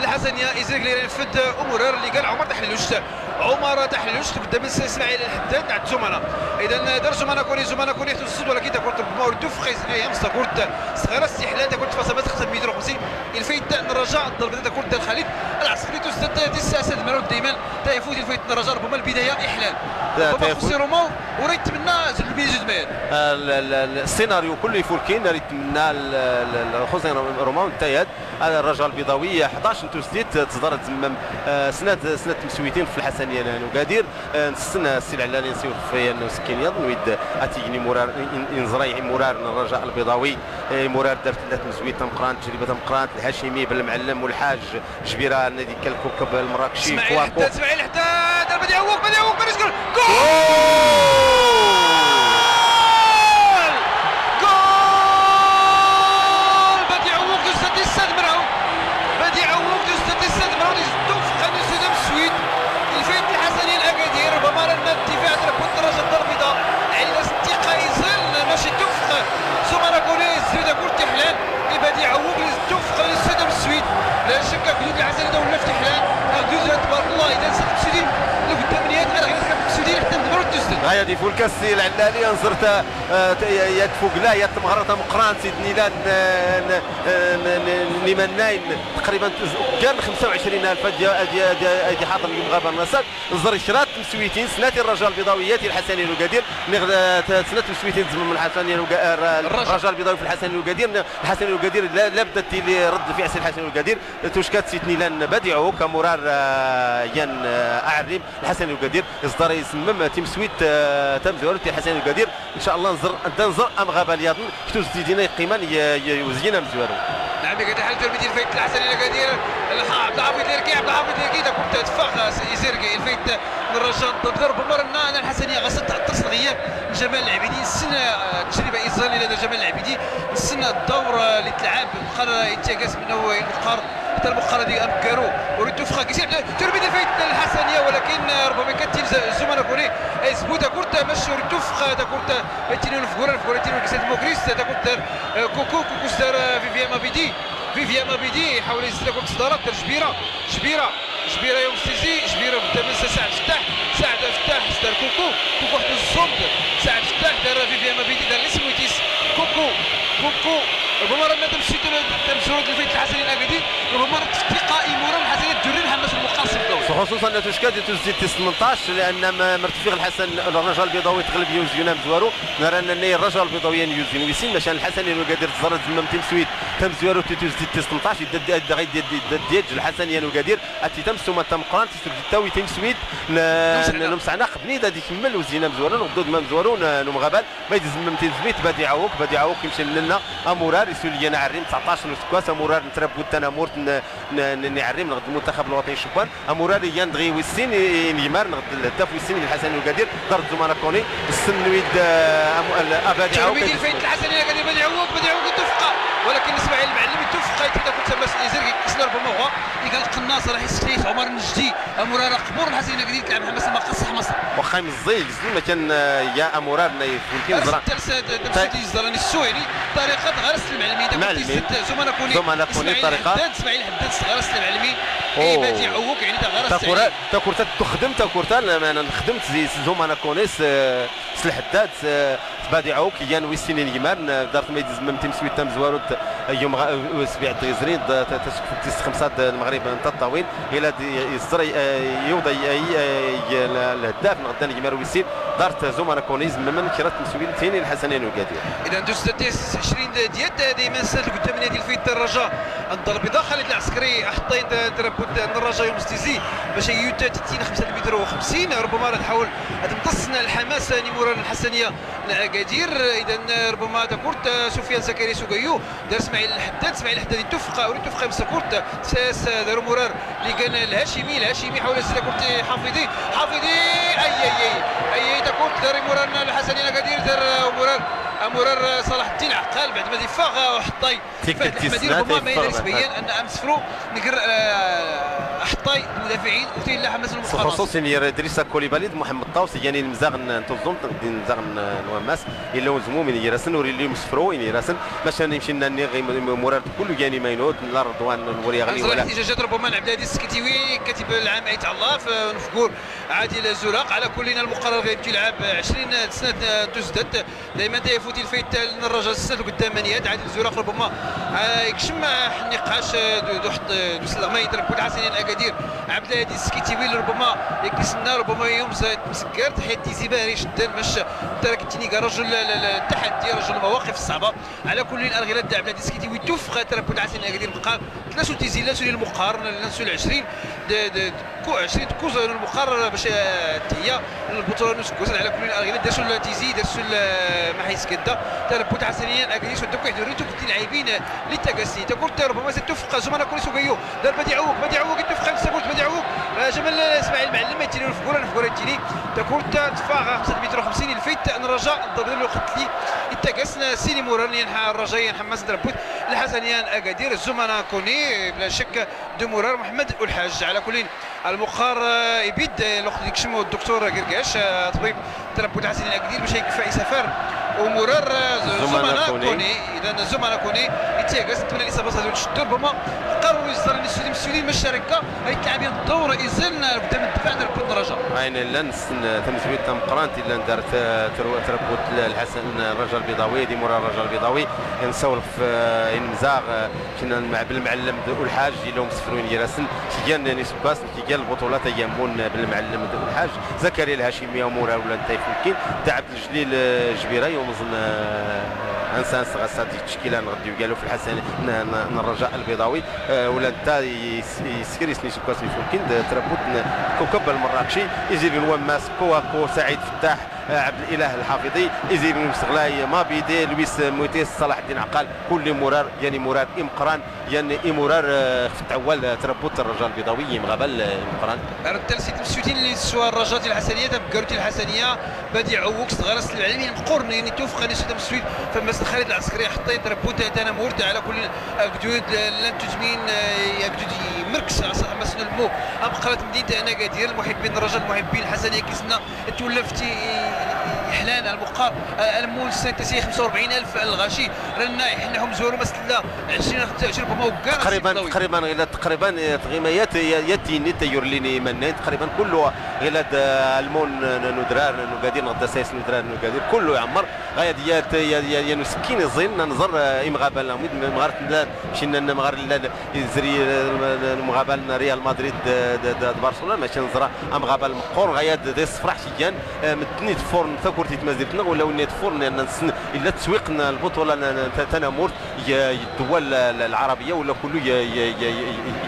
الحسنية، إيزيرك اللي ينفذ أمورار اللي قال عمر تحلوشت. عمر تحلوش قدام السي اسماعيل الحداد تاع الزملاء. اذا دار زملاء كوني، زملاء كوني يحتو السود، ولكن تكون تربما وردو في خيز ايام صغرت صغيره استحلال تكون تفاصيل بس خمسة متر وخمسين. الفايت الرجاء الضربه تكون دار خالد العسكري تستد تسع سد مرود دايما. تيفوت الفايت الرجاء ربما البدايه احلال. لا، ربما تيفوت. خصي روماو وريت منا زد البيزيد مان. آه، ال-، ال-، ال-، السيناريو كله يفول كاين، ريت منا ال-، ال-، ال-، خصي روماو انتهى. هذا الرجاء البيضاوي حداش نتو سديت تصدرت زمام، آه، سنات، سنات مسويتين في الحسنية لانو قادر، آه، نسنا السي العلالي نسيو في انه سكين يض نويد اتيجني مرار، إن-، إن-، انزراي مرار الرجاء البيضاوي، آه، مرار دارت لات مزويت تمقران، تجربة تمقران، الهاشمي بالمعلم والحاج جبيرة، نادي كالكوكب المراكشي، اسماعيل كواكو. حتى، اسماعيل حتى، ضربة ديال عوق، بديع عوق، باريس جول! جول! جول! بديع عوق، دوز تيساد مرعو. بديع عوق، دوز تيساد مرعو، دوز دوف خاني سودا من السويد. الفايت الحسني الأكادير، بمارا الدفاع، تربط الدرجة الضربيضة. عيلة ستيقا إيزان، ماشي دوف. سوما راكوني، الزريدة كورتي حلال. بديع عوق، دوز دوف خاني سودا من السويد. لا شك، حدود العسل هذا ولا فتح لها. حدود تبارك الله، إذا نسى تسليم لقدام نيات، أنا غير نسى تسليم حتى ندبر وتسلم. هيا دي فول كاسي العلالي، انزرت، آه، ت-، يا، يا تفوق لا، يا تمغرة تمقران، سيدني لا، ن-، ن-، ن-، ن-، نيمان ناين، تقريبًا تز-، كان خمسة وعشرين ألف دي، دي، دي، دي حاضر اليوم غابة النصر، زر شرات مسويتين، سناتي الرجاء البيضاويات، الحسني القدير، نغ-، آه، ت-، سنات مسويتين زمام الحسني الق-، آه، الرجاء. الرجاء البيضاوي في الحسني القدير، ن-، الحسني القدير لا، لا بدت لي رد فعل سي الحسني القدير، توشكات سيتني لان بديعو كمرار، آه، ين، آه، أعريم الحسن القدير إصدار يسمم تيمسويت، آه، تمزورو تي الحسن القدير. إن شاء الله نزر، نزر أم غابة لياضن كتوز ديدينا يقيمان ي-، ي-، يوزينا مزورو. نعم، كتحل ترميدي الفايت الحسن القدير. الح-، عبد الحافظ ليركي، عبد الحافظ ليركي، تكون تدفع، آه، يزيركي الفايت من الرجاء ضد ضرب مرة. أنا الحسنية غصت تعطس الغياب جمال العبيدي، السنة، آه، تجربة إيزالي لدى جمال العبيدي، السنة الدور، آه، اللي تلعب، بقر يتياقاس منه، بقر حتى المؤخرة دي أمكارو، وريتو فخا كيسير، ترمي دي فايت الحسنية، ولكن ربما كتير ز-، زوما ناكوري، إيه، زبوطة كورتا، مش ريتو فخا، دا كورتا، إتينيون فغورا، فغورا إتينيون كيسير ديموكريس، دا كورتا، آه، كوكو، كوكو ستار، آه، فيفيان مابيدي، فيفيان مابيدي، يحاول يزيد دا كورتا صدارات، دا جبيرة، جبيرة، جبيرة يوم سيزي، جبيرة قدام الس-، سعد فتاح، سعد فتاح، ستار كوكو، كوكو واحد الزومب، سعد فتاح، دار فيفيان مابيدي، دار الاسمويتيس، كوكو، كوكو، ربما راه مادام شي تم-، تم زرود الفايت الحسني الأكادي، ربما راه تفتي قائمة ورا الحسني الدري محمد المقاصد الدولي. خصوصًا أنه تشكى دي تزديد تيس تمنطاش، لأن ما-، مرتفق الحسن الرجاء البيضاوي تغلب يوزيون أم زوارو، نرى أن الرجاء البيضاوي يوزيون ويسين، مشان الحسن ينو قادر تزرد زمام تيم سويد، تم زوارو تي تزديد تيس تمنطاش، يدد-، يدد-، يدد-، يدد-، يدد-، الحسن ينو قادر، أتي تم سوما تم قران، تسرد تاوي تيم سويد، ن-، نمسعنا. نمسعنا، قبني دا دي كمل وزينا مزوارو، نغدود ما مزوارو، ن-، نمغابال، ما يدز من تيزميت بديعوك، بديعوك يمشي لنا. أمورار يسول لينا عريم تسعطاش نسكواس، أمورار نتربو تنامورت ن-، ن-، ن-، نعريم نغد المنتخب الوطني الشبان. أمورار Yan dɣi wissin i n-yimar nɣd lhddaf wissin i lḥasan i ugadir. Ḍart zumana koni ssnnwid. Abadi awk. Lfayt lḥasan i ugadir badi awk badi awk itufqa. Walakin ismail mɛllim itufqa itufqa. Kut samas izir kis larba mawa. Igan qnnas raḥ iskis umar njdi. Amura raqbur lḥasan i ugadir tlɛab ḥamas maqas ḥamas. Waxxa imẓẓi gzdi makan ya amurar nna ifulkin ẓra. Tals d-, d-, d-, ẓra nissu yani. Tariqa tɣaras lmɛlmin. Mɛlmin. Zumana koni. Zumana koni tariqa. Ismail ḥaddad tɣaras lmɛlmin. Badi awk yani tɣaras. Takura. Takurta txdem takurta lmɛna nxdem zi zumana koni s-, s-lḥeddad s-, s-badi awk. Yan wissin i n-yimar n-, ḍart ma idizmem timswit tamzwarut. Yum ɣ-, sbiɛ d-izrin d-, t-, taskuft tis xmsa d-, lmɣrib n-taṭṭawin. Ila d-, iẓẓer, eh, iwḍa, eh, eh, l-, lhddaf nɣdda n-yimar wissin. Ḍart zumana koni izmmen kra timswit tin i lḥasan i ugadir. Idan dus tis ɛcrin d-, diyat, eh, dayman s-, lguddaman yadi lfayt n-raja. N-ḍalbiḍa xalid lɛskri aḥṭṭay n-, n-, n-raja yum s-tizi. Bac ayyut tittin xmsa lmitr u xmsin. Rubama rad tḥawel ad-tmtaṣ lḥamas n-imurar n-lḥasaniya n-agadir. Idan rubama takurt sufyan zakariya s-ugayyu. Dar smaɛil lḥeddad smaɛil lḥeddad itufqa ur itufqa imsakurt. S-, s-, dar umurar li gan lhacimi lhacimi ḥawel s-, takurt ḥafiḍi. Ḥafiḍi. Ay ay ay. Ay ay takurt dar imurar n-lḥasaniya n-agadir dar umurar. Amurar ṣalaḥ ddin ɛqal bɛd ma d-iffeɣ uḥṭṭay. Tikkelt tis snat. Rubama ma yella isbayyan anna amsefru ngar, eh, aḥṭṭay d-mudafiɛin u tilla ḥamas n-lmuqaras. Xṣuṣ inir idrisa kulibali d-muḥemmed ṭaws igan inmzaɣ n-tuẓumt d-inmzaɣ n-wammas. Illa unzmum inir-asen ur illi umsefru inir-asen. Maca imcinna nniɣ imurar kullu igan imaynut n-larḍwan n-wur yaɣli wala. Ihtijajat rubama n-ɛbdadi skitiwi katib lɛam ayt ɛlaf, eh, nfgur. Ɛadil zuraq ɛla kullin almuqarar ɣayb tilɛab ɛcrin snat, eh, tuzdat. Dayman tayafut ilfayt n-rraja ssat lguddam manyat ɛadil zuraq rubama, ah, ikcem, ah, nniqac, ah, d-, d-uḥeṭṭ, ah, d-uslɣmay n-trabbut lḥasaniya n-agadir. Ɛbdalhadi skitiwi rubama ikisna rubama yumẓ tmsggart ḥidd tizi bahri jiddan mac. Tarak ttini ga rajul l-, l-, l-, taḥaddi rajul lmawaqif ṣṣaɛba. Ɛla kullin alɣilad d-ɛbdalhadi skitiwi itufeq trabbut lḥasaniya n-agadir mqqar. Tlasu tizi lasu lmuqqar lasu ɛcrin d-, d-, Ku-, ɛcrin tkuẓ n-lmuqqar bac, eh, thiyya n-lbuṭula n-usgguz. Ɛla kullin alɣilad dasu tizi dasu, eh, maḥ iskadda. Trabbut lḥasaniya n-agadir s-ddakk iḥdurri tukkti lɛibin, eh, li tagasni takurt rubama s-tufeq zumana kuni s-ugayyu. Dar badi ɛwwuk badi ɛwwuk itufeq s-takurt badi ɛwwuk. Eh, jamal, eh, smaɛil mɛllim ittini nfgura nfgura ittini. Takurt tfaɣ xmsa mitr u xmsin ilfayt n-rraja. Ḍabir lweqt li ittagasn sin imurar n-rraja n-ḥammas n-trabbut lḥasaniya n-agadir zumana kuni bla shakk. D-umurar muḥemmed ulḥaj. Ɛla kullin almuqqar, eh, ibid, eh, lweqt ikcem dduktur girgac, eh, ṭbib trabbut lḥasaniya n-agadir bac ikfa isafar umurar, eh, zumana kuni. Idan zumana kuni ittagas ntmna isabaṣ ad-iceddu rubama. Qarru iẓẓar n-issudin messudin mac sharika ay tlaɛbin ddawr iẓiln, eh, lguddam n-ddfaɛ n-trabbut n-rraja. Ayen illan ssn, eh, tamezwit tameqqrant illan dar, eh, trabbut lḥasan n-rraja lbiḍawi d-imurar n-rraja lbiḍawi. Nsawlf, eh, inmzaɣ, eh, Kna mɛ-, bl-mɛellem d-ulḥaj illa umsefru inir-asn, kigan n-isggwasn, kigan lbuṭulat ayammun bl-mɛellem d-ulḥaj, Zakariya Lhacimi amurar ulan ta ifulkin, d-Ɛbd Lejlil, eh, Jbira, yumẓn, eh, ansans ɣas ad-ittckil anɣ-d iwgala f-lḥasan n-, n-, n-Rraja Lbiḍawi, eh, ulan ta is-, iskr isn isggwasn ifulkin, d-trabbut n-, Kukab Lmrrakci, izirg n-wammas, Kuwako, Saɛid Fettaḥ, eh, Ɛbd Lilah Lḥafiḍi, izirg n-umsɣlay, Mabide, Lwis Mutis, Ṣalaḥ Ddin Ɛqal, kull imurar, yan imurar imqran, Yan imurar, eh, xf tawwal, eh, trabbut n-Rraja Lbiḍawi, imɣabal, eh, imqran. Ar ntals i tmswitin lli tesswa Rraja Lḥasaniya, tamggarut Lḥasaniya, Badi Ɛuwwuk s tɣarast n-lɛilm imqurn, yan itufqan iswi tamswit, f ammas n-Xalid Lɛaskri, ḥṭṭayn trabbut, eh, tanamurt, ɛla kullin, eh, agdud, eh, llan tudmin, eh, agdud imrkes, ɣas ammas n-ulmu, amqran n-tmdint n-Agadir, lmuḥibbin n-Rraja, lmuḥibbin n-Lḥasaniya, kizna, Twellft iḥlan, lmuqqar, almun, sna tasi xemsa u rebɛin alf lɣaci, ranna iḥnḥum zwaru mas tlla ɛecrin, xemsa u ɛecrin, rubama uggar. Taqriban, taqriban, ɣilad taqriban, eh, tɣimayat, ya, ya tini tayurlin imannayn, taqriban kullu ɣilad, eh, almun n-, n-, n-udrar n-Ugadir, neɣ d asayes n-udrar n-Ugadir, kullu iɛemmer, ɣayad ya t-, ya, ya, yan usekkin iẓiln, ad nẓer, eh, imɣabal, amwid, imɣar tlla, mcinna imɣar llan, Izri, eh, umɣabal n Real Madrid d, d, d, d Barcelona, maca nẓra amɣabal meqqur, ɣayad d isefraḥ s-igan, eh, medden iḍeffuren takk تمازيرتنا ولا وين يطفور ن-، ن-، نسن-، إلا تسويق ن-، البطولة ن-، ن-، ت-، تنامورت ي-، ي-، الدول ال-، العربية ولا كله ي-،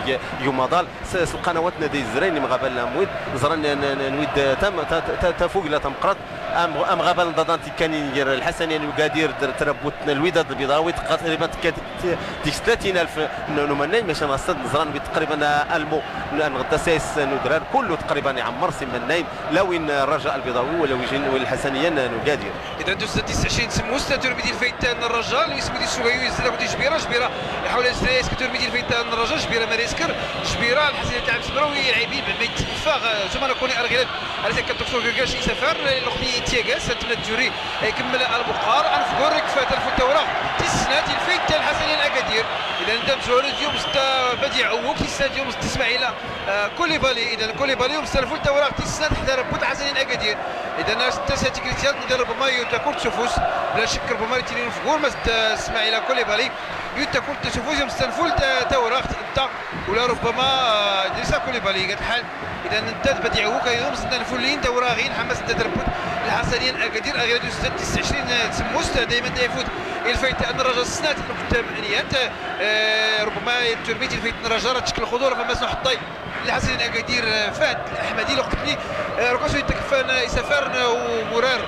ي-، يماضال س-، س-، القنوات ندي الزرين مغابل أمويد زران ن-، ن-، ن-، نويد تم-، ت-، ت-، تفوق لا تمقرط. أم-، أمغابل نضادان تكاني نجر الحسني نقادير در-، تربوت الوداد البيضاوي تقريبًا تكاد ت-، ديك ثلاثين ألف ن-، نمناي، ماشي نغسد نزران بي تقريبًا ألمو ن-، نغدا سايس ندرار كله تقريبًا يعمر سي مناي، لا وين الرجاء البيضاوي ولا ويجين وين الحسنية ن-، نقادير. إذا دوز تسعة وعشرين سموس، تورميدي الفايت تاع الرجاء، اللي اسمه دي السوقايو يزيد كنت جبيرة، جبيرة يحاول يزيد يسكت تورميدي الفايت تاع الرجاء، جبيرة ما يسكر، جبيرة الحسنية تاع مسمرة ويلعبين بعد ما يتفاق، آه، زوما نكوني أرغلت على سكة الدكتور قرقاش يسافر، الأخت تياغاس، تمنى الجوري يكمل البقار، أنفقور، كفا تلفو الدورة، تسنات، الفايت، الحسنين أكادير. إذا ندم زوال اليوم ست بديع أوك، تسنات يوم ست إسماعيل، آه، كوليبالي. إذا كوليبالي يوم ست الفو الدورة، تسنات، حتى ربوت الحسنين أكادير. إذا ناس تسعة تكريتيات، إذا ربما يوتا كورت سوفوس، بلا شك ربما يتيني أنفقور، ما ست إسماعيل كوليبالي، يوتا كورت سوفوس، يوم ست الفو الد-، دورة، انت، ولا ربما، آه، دريسا كوليبالي، قال الحال. إذا ننتاد بديعه كيوم زدنا نفولين دوراغين حماس نتا تربوت الحسنية أكادير أغير دوز تسعة وعشرين تسموست دايمًا تيفوت الفايت أن الرجاء السنات القدام أنيات، آه، ربما ترميت الفايت أن الرجاء راه تشكل خضور فما سنحطي الحسنية أكادير، آه، فهد الأحمدي لو قتلي، آه، ركاسو يتكفان يسافرن ومرار،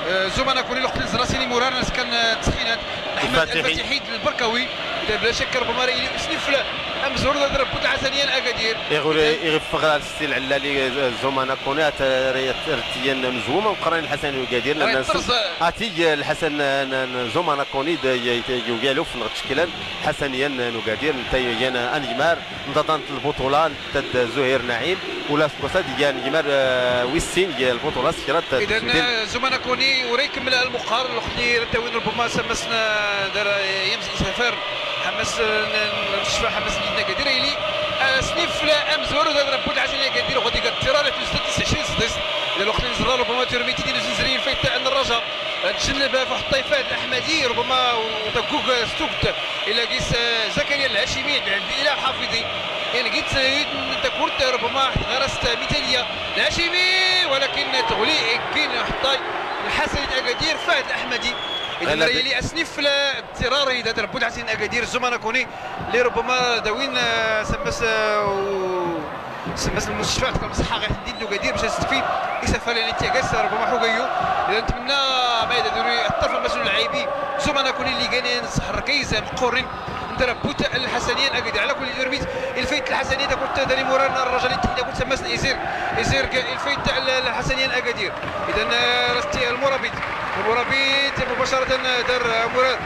آه، زوما نكوني لو قتلي زراسيني مرار ناس كان، آه، تسخينات. أحمد الفاتحي. الفاتحي البركاوي، إذا بلا شك ربما راه يلي سنفل أمزور ذا ضرب بوت الحسنية أكادير. يغول إذن يغفغ السيل علالي زومانا كوني، أت-، ريت-، رتيان نزوما وقراني الحسنية أكادير، لأن راه نس-، يطرز. أتي الحسن ن-، ن-، زومانا كوني د-، ي-، ي-، يوغالو في نغت شكلان الحسنية ن-، نكادير، نتا ين أنجمار، نضادان البطولة، تد زهير نعيم، ولا سكوسا ديال يمر، آه، ويسين ديال البطولة سكرات إذن، تسجيل. آه، زومانا كوني وريك من المقار الأخت اللي رداوين ربما سمسنا دار، آه، يمس سفر حمس، آه، ن-، نشفى حمس لينا كدير إلي، آه، سنيف لا أمزور وذا ربوت عشان كدير غادي قد ترى لا تسعة وعشرين سدس. إذا الوقت اللي زرا ربما ترمي تدين زنزرين فايت أن الرجاء. تجنب فحطي فهد الأحمدي ربما وتقوق ستوكت إلى قيس زكريا الهاشمي عند إلى حافظي. إن قيت سيد تكورت ربما غرست مثالية الهاشمي، ولكن تغلي كين حطي الحسن أكادير فهد الأحمدي. إذا أنا ريلي أسنف لا اضطراري إذا تربوت حسن أكادير زمان كوني اللي ربما داوين، آه، سمس، آه، و سمس المستشفى، خدمة الصحة غير ندير له قدير باش نستفيد. يسافر لنا تياكاس، ربما حقيو. إذا نتمنى ما يديروا الطرف المسؤول العيبي. زوما نكون اللي كاينين سحر كيس مقورين. ندير بوت الحسنية الأكادير. على كل يورميت الفايت الحسنية تاكل تدري مورا الرجل يتحدى كل سمس إيزير. إيزير الفايت الحسنية الأكادير. إذا، آه، رستي المرابط. المرابط مباشرة دار مراد.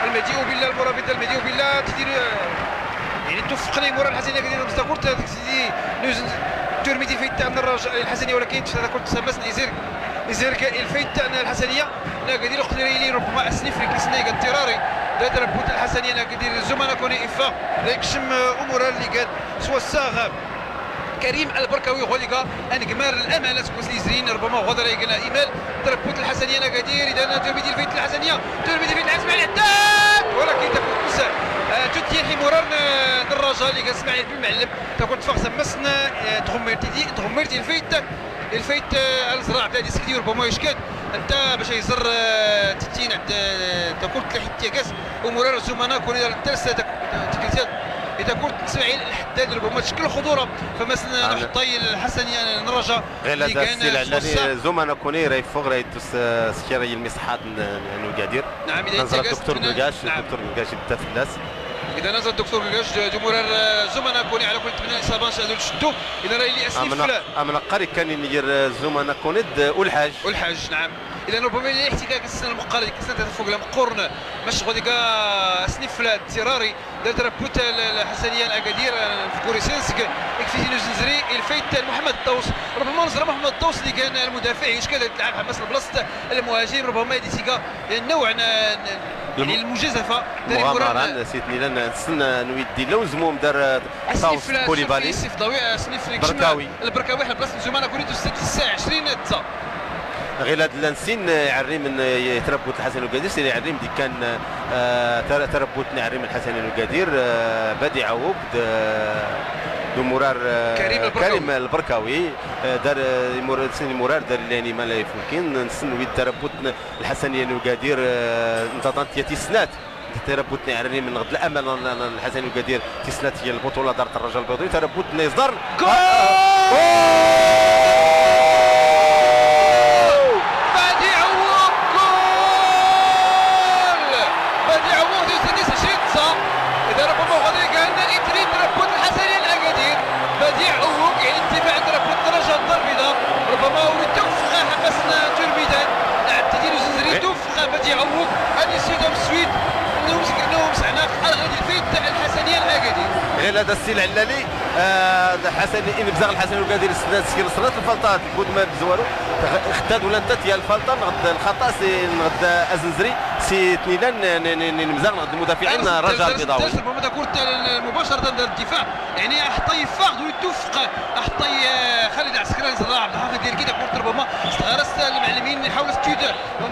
المهدي بالله، المرابط المهدي بالله. تدير، آه، يعني توفقني مراد الحسنية أكادير. مستقر سيدي نوزن تورميدي الفايت تاعنا الرجاء الحسنية، ولكن تفسد كنت سمس إزيرك. إزيرك الفايت تاعنا الحسنية. لا قادر يقتل لي ربما أسني في كيسنا يقدر تيراري. لا تربوت الحسنية لا قادر زوما نكوني إفا. لا يكشم أمور اللي قال سوا الساغ. كريم البركاوي غوليكا أنقمار الأمانة تكون سيزرين ربما غدر يقنا إيمال. تربوت الحسنية لا قادر إذا تورميدي الفايت الحسنية. تورميدي الفايت الحسنية العداد، ولكن تكون كوسا. آه، تدير حموران، آه، دراجة اللي قال إسماعيل بن معلم. تكون تفاق سمسنا، آه، تغمير تيدي، تغمير تي الفيت، الفيت، آه، الزراع بلادي سكدي وربما يشكد. انت باش يزر، آه، تتين عند، آه، تكون تلحي تياكاس. ومرار الزمانة كون إذا الترس تك-، تكريتيات. إذا كنت تسمعي الحداد ربما تشكل خضورة. فمسنا نعم. نحطي الحسن يعني نرجع غير اللي هذا كان السلع سوسا. الذي زوما نكوني راي فوق راي دوس، آه، سكيرا يلمي صحات ن-، ن-، نقادير. نعم، إذا نزل تياكاس الدكتور تمنى-، قرقاش، نعم. الدكتور قرقاش يبدا في الناس. إذا نزل الدكتور قرقاش، ج-، جمهور الر-، زملاء كوني على كل تمنى إصابة شادو شدو. إذا راه اللي أسني أمنا، فلا. أمنا قاري كان ينير، آه، زملاء كوني د-، والحاج. والحاج، نعم. إذا ربما اللي احتكاك السنة المقارنة، السنة فوق لها مقورنة. مش غادي كا أسني فلا اضطراري. دارت راه بوتا ل-، لحسنية الأكادير، آه، في كوريسينسك. يكفي نزنزري، الفايت محمد الطوس. ربما نزل محمد الطوس اللي كان المدافع، يشكى تلعب حماس البلاصة المهاجم، ربما يدي سيكا. نوع ن-، ن-، يعني المجازفة. داري مغامرة، مرة. نسيت نيلان، نسن نويدي لو زموم دار، آه، أسنيف طاوس لا، كوليبالي. أسنيف ضوي، أسنيف كشما بركاوي. البركاوي، حنا بلاصة زمان كوريتو ستة وعشرين تسعة. غير هاد اللانسين، آه، يعري من، آه، يتربوت الحسن وقادر، سير يعري من دي كان، آه، تر-، تربوت نعري من الحسن وقادر، آه، بديع عوب، آه، Murar, eh, Karim Lbrkawi. Karim Lbrkawi, eh, dar, eh, Murar, sin Murar dar lani ma la ifulkin, nsen wid tarabbut n-, lḥasaniya n-Ugadir, eh, ntaḍant ya tisnat. Tarabbut n-, iɛrri mn ɣd l-amal n-, n-, lḥasaniya n-Ugadir, tisnat ya lbuṭula dar Rraja Lbiḍawi, tarabbut n-, iẓḍarn. Gol! Badi Awuk, gol! Badi Awuk, di snis cin ẓa. Ida Rabbi ma ɣadi gan itri tarabbut lḥasaniya n-Agadir. Badi Awuk, iɛni, difaɛ n-, tarabbut n-, Rraja Ddar Lbiḍa. Rubbama ur itufeq ḥamas n-, n-, turmidan. Laɛb tidi n-, uzenzri, eh, itufeq Badi Awuk. Ad iswi tamswit n-, ums-, n-, umseɛnaq, ar ɣadi lfayt lḥasaniya n-, Agadir. Ɣilad a Ssi Lɛellali, ah, lḥasan, inbzaɣ lḥasaniya n-Ugadir s-, s-, s-, srat lfalṭat. Kud ma bzwaru, tx-, xtad wala ntat ya lfalṭa, nɣd lxaṭa, si, nɣd azenzri, si tnilan, n-, n-, n-, n-, inbzaɣ, nɣd lmudafiɛin, Rraja Lbiḍawi. Rubbama takurt, eh, mubacratan dar ddifaɛ. Iɛni, aḥeṭṭay iffeɣ-d, ur itufeq, aḥeṭṭay, eh, Xalid Ɛskran, iẓra Ɛebdelḥafid Lirki, takurt rubbama s-tɣaras lmɛellmin, iḥawel as-tud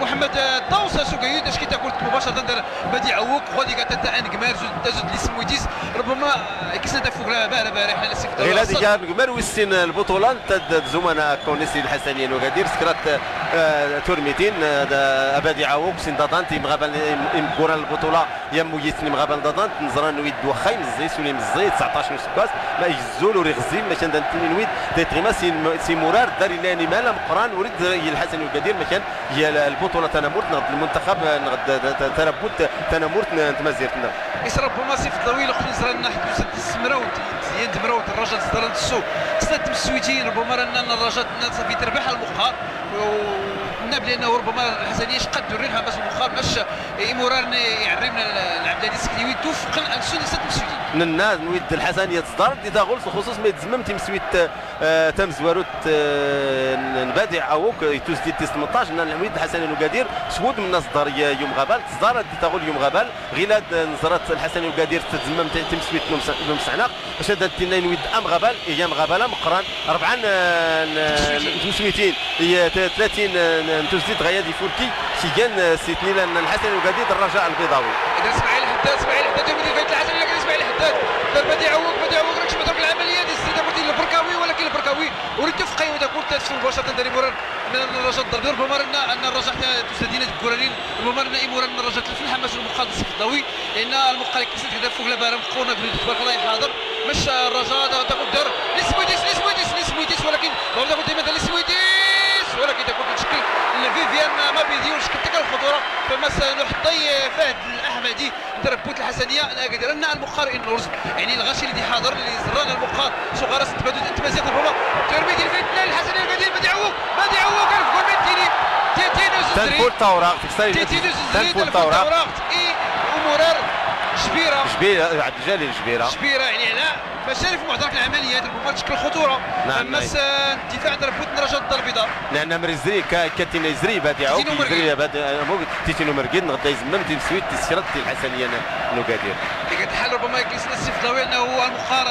Muḥemmed, eh, Ṭawes, asugayud, acki takurt mubacratan dar Badi Awuk, ɣad iga tata anegmar, zud, zud lisem wid-is, rubbama, eh, ikisna tafugla, bara, bara, iḥna lasif. Ɣilad iga anegmar wis sin, eh, lbuṭula, tad, tzumana kawnis i lḥasaniya n-Ugadir, skrat, eh, turmitin, eh, da, Badi Awuk, sin daḍant, imɣaban, im-, imgura n-, lbuṭula, ya muyit n-, imɣaban daḍant, nẓra n-, wid waxa, imẓẓi, suli imẓẓi, tseɛṭac n-, useggas, ma igezzul, ur iɣzi, macan da ntini n-, wid, da itɣima, si, si Murar, dar ilan imal ameqqran, urid, i lḥasaniya n-Ugadir, macan, Ya l-, lbuṭula tanamurt, nɣd lmuntaxab, nɣd t-, t-, tarabbut tanamurt n-, n-tmazirt-nneɣ. Is rubbama Ssi Fḍawi, lweqt nẓra nna ḥedd usa-d s-, mraw d-, yan d-mraw d-, Rraja d-sḍaran d-ssu. Snat tmswitin, rubbama ra nna n-, Rraja d-, nna safi terbeḥ lmuqqar. U-, nna bli annahu rubbama lḥasaniya ish qad durri lḥamas lmuqqar, mac imurar n-, iɛerrim n-, n-, n-, Ɛebdelɛaziz Sekliwi tufqen ad-ssun snat tmswitin. Nna n-, wid lḥasaniya d-sḍar, di taɣult, lxuṣuṣ ma itzemmem timswit, Eh, tamezwarut, eh, n-, n-, Badi Awuk, eh, ituzdi tis tmenṭac, nna n-, wid lḥasaniya n-Ugadir, s wudem nna sḍar y-, yumɣabal, tẓar ad d-taɣul yumɣabal, ɣilad, eh, nẓrat lḥasaniya n-Ugadir, ttzemmem t-, timswit n-, n-, umseɛnaq, bac ad d-tinna n-, wid amɣabal, iga amɣabal ameqqran, rebɛa n-, n-, n-, tmswitin, i, eh, t-, tlatin, eh, n-, n-, tuzdit ɣaya d-ifurki, s-igan, eh, s-itnilan n-, lḥasaniya n-Ugadir, d-Rraja Lbiḍawi. Ida Smaɛil Ḥeddad, Smaɛil Ḥeddad, yumd lfayt lḥasaniya n-Ugadir, Smaɛil Ḥeddad, dar Badi Awuk, Badi Awuk, rak cmata lɛamaliya, di s-, Lbrkawi, walakin Lbrkawi, Ur itufeq ay wid akk ur t-tefsim mubacratan dar imurar n, n Rraja Ddar Lbiḍa, rubbama ra nna, anna Rraja ḥta tuzad-in ad gguralin, rubbama ra nna imurar n Rraja tlef lḥamas n lmuqaddas Ssi Fḍawi, lɛanna lmuqqar ikk-nsen ḥda fuk labara meqqurn agdud tbark Allah iḥaḍer, mac Rraja da, da kuddar, Lismwidis, Lismwidis, Lismwidis, walakin, rubbama da kuddar iman da Lismwidis, walakin da kuddar tcekkel Viviane Mabidi, ur tcekkel takk lxuḍura, fama-s n uḥeṭṭay Fahd Laḥmadi. Tarabbut lḥasaniya n Agadir, anna lmuqqar inurz, iɛni lɣaci lli d-iḥaḍer, lli iẓran lmuqqar s uɣaras n tbadut n tmaziɣt, rubbama turmi di lfayt n lḥasaniya n Agadir, Badi Awuk, Badi Awuk, alef gul ma yettini, tlatin uzenzri, tanfult tawraɣt, tlatin uzenzri, tanfult tawraɣt i umurar Jbira. Jbira, Ɛebd Ljalil Jbira. Jbira, iɛni ɛla mac ar ifhum hḍra lɛamaliyat, rubbama tcekkel lxuḍura. Naɛam, fama-s, naɛam. Ddifaɛ n tarabbut n Rraja Ddar Lbiḍa. Lɛanna amr izri, ka, ka tina izri, Badi Awuk, izri, Badi Awuk, tlatin umergid, nɣd izemmem timswit tis kraḍt i lḥasaniya n Ugadir. Iga lḥal rubbama ikk-nsen Ssi Fḍawi annahu lmuqqar,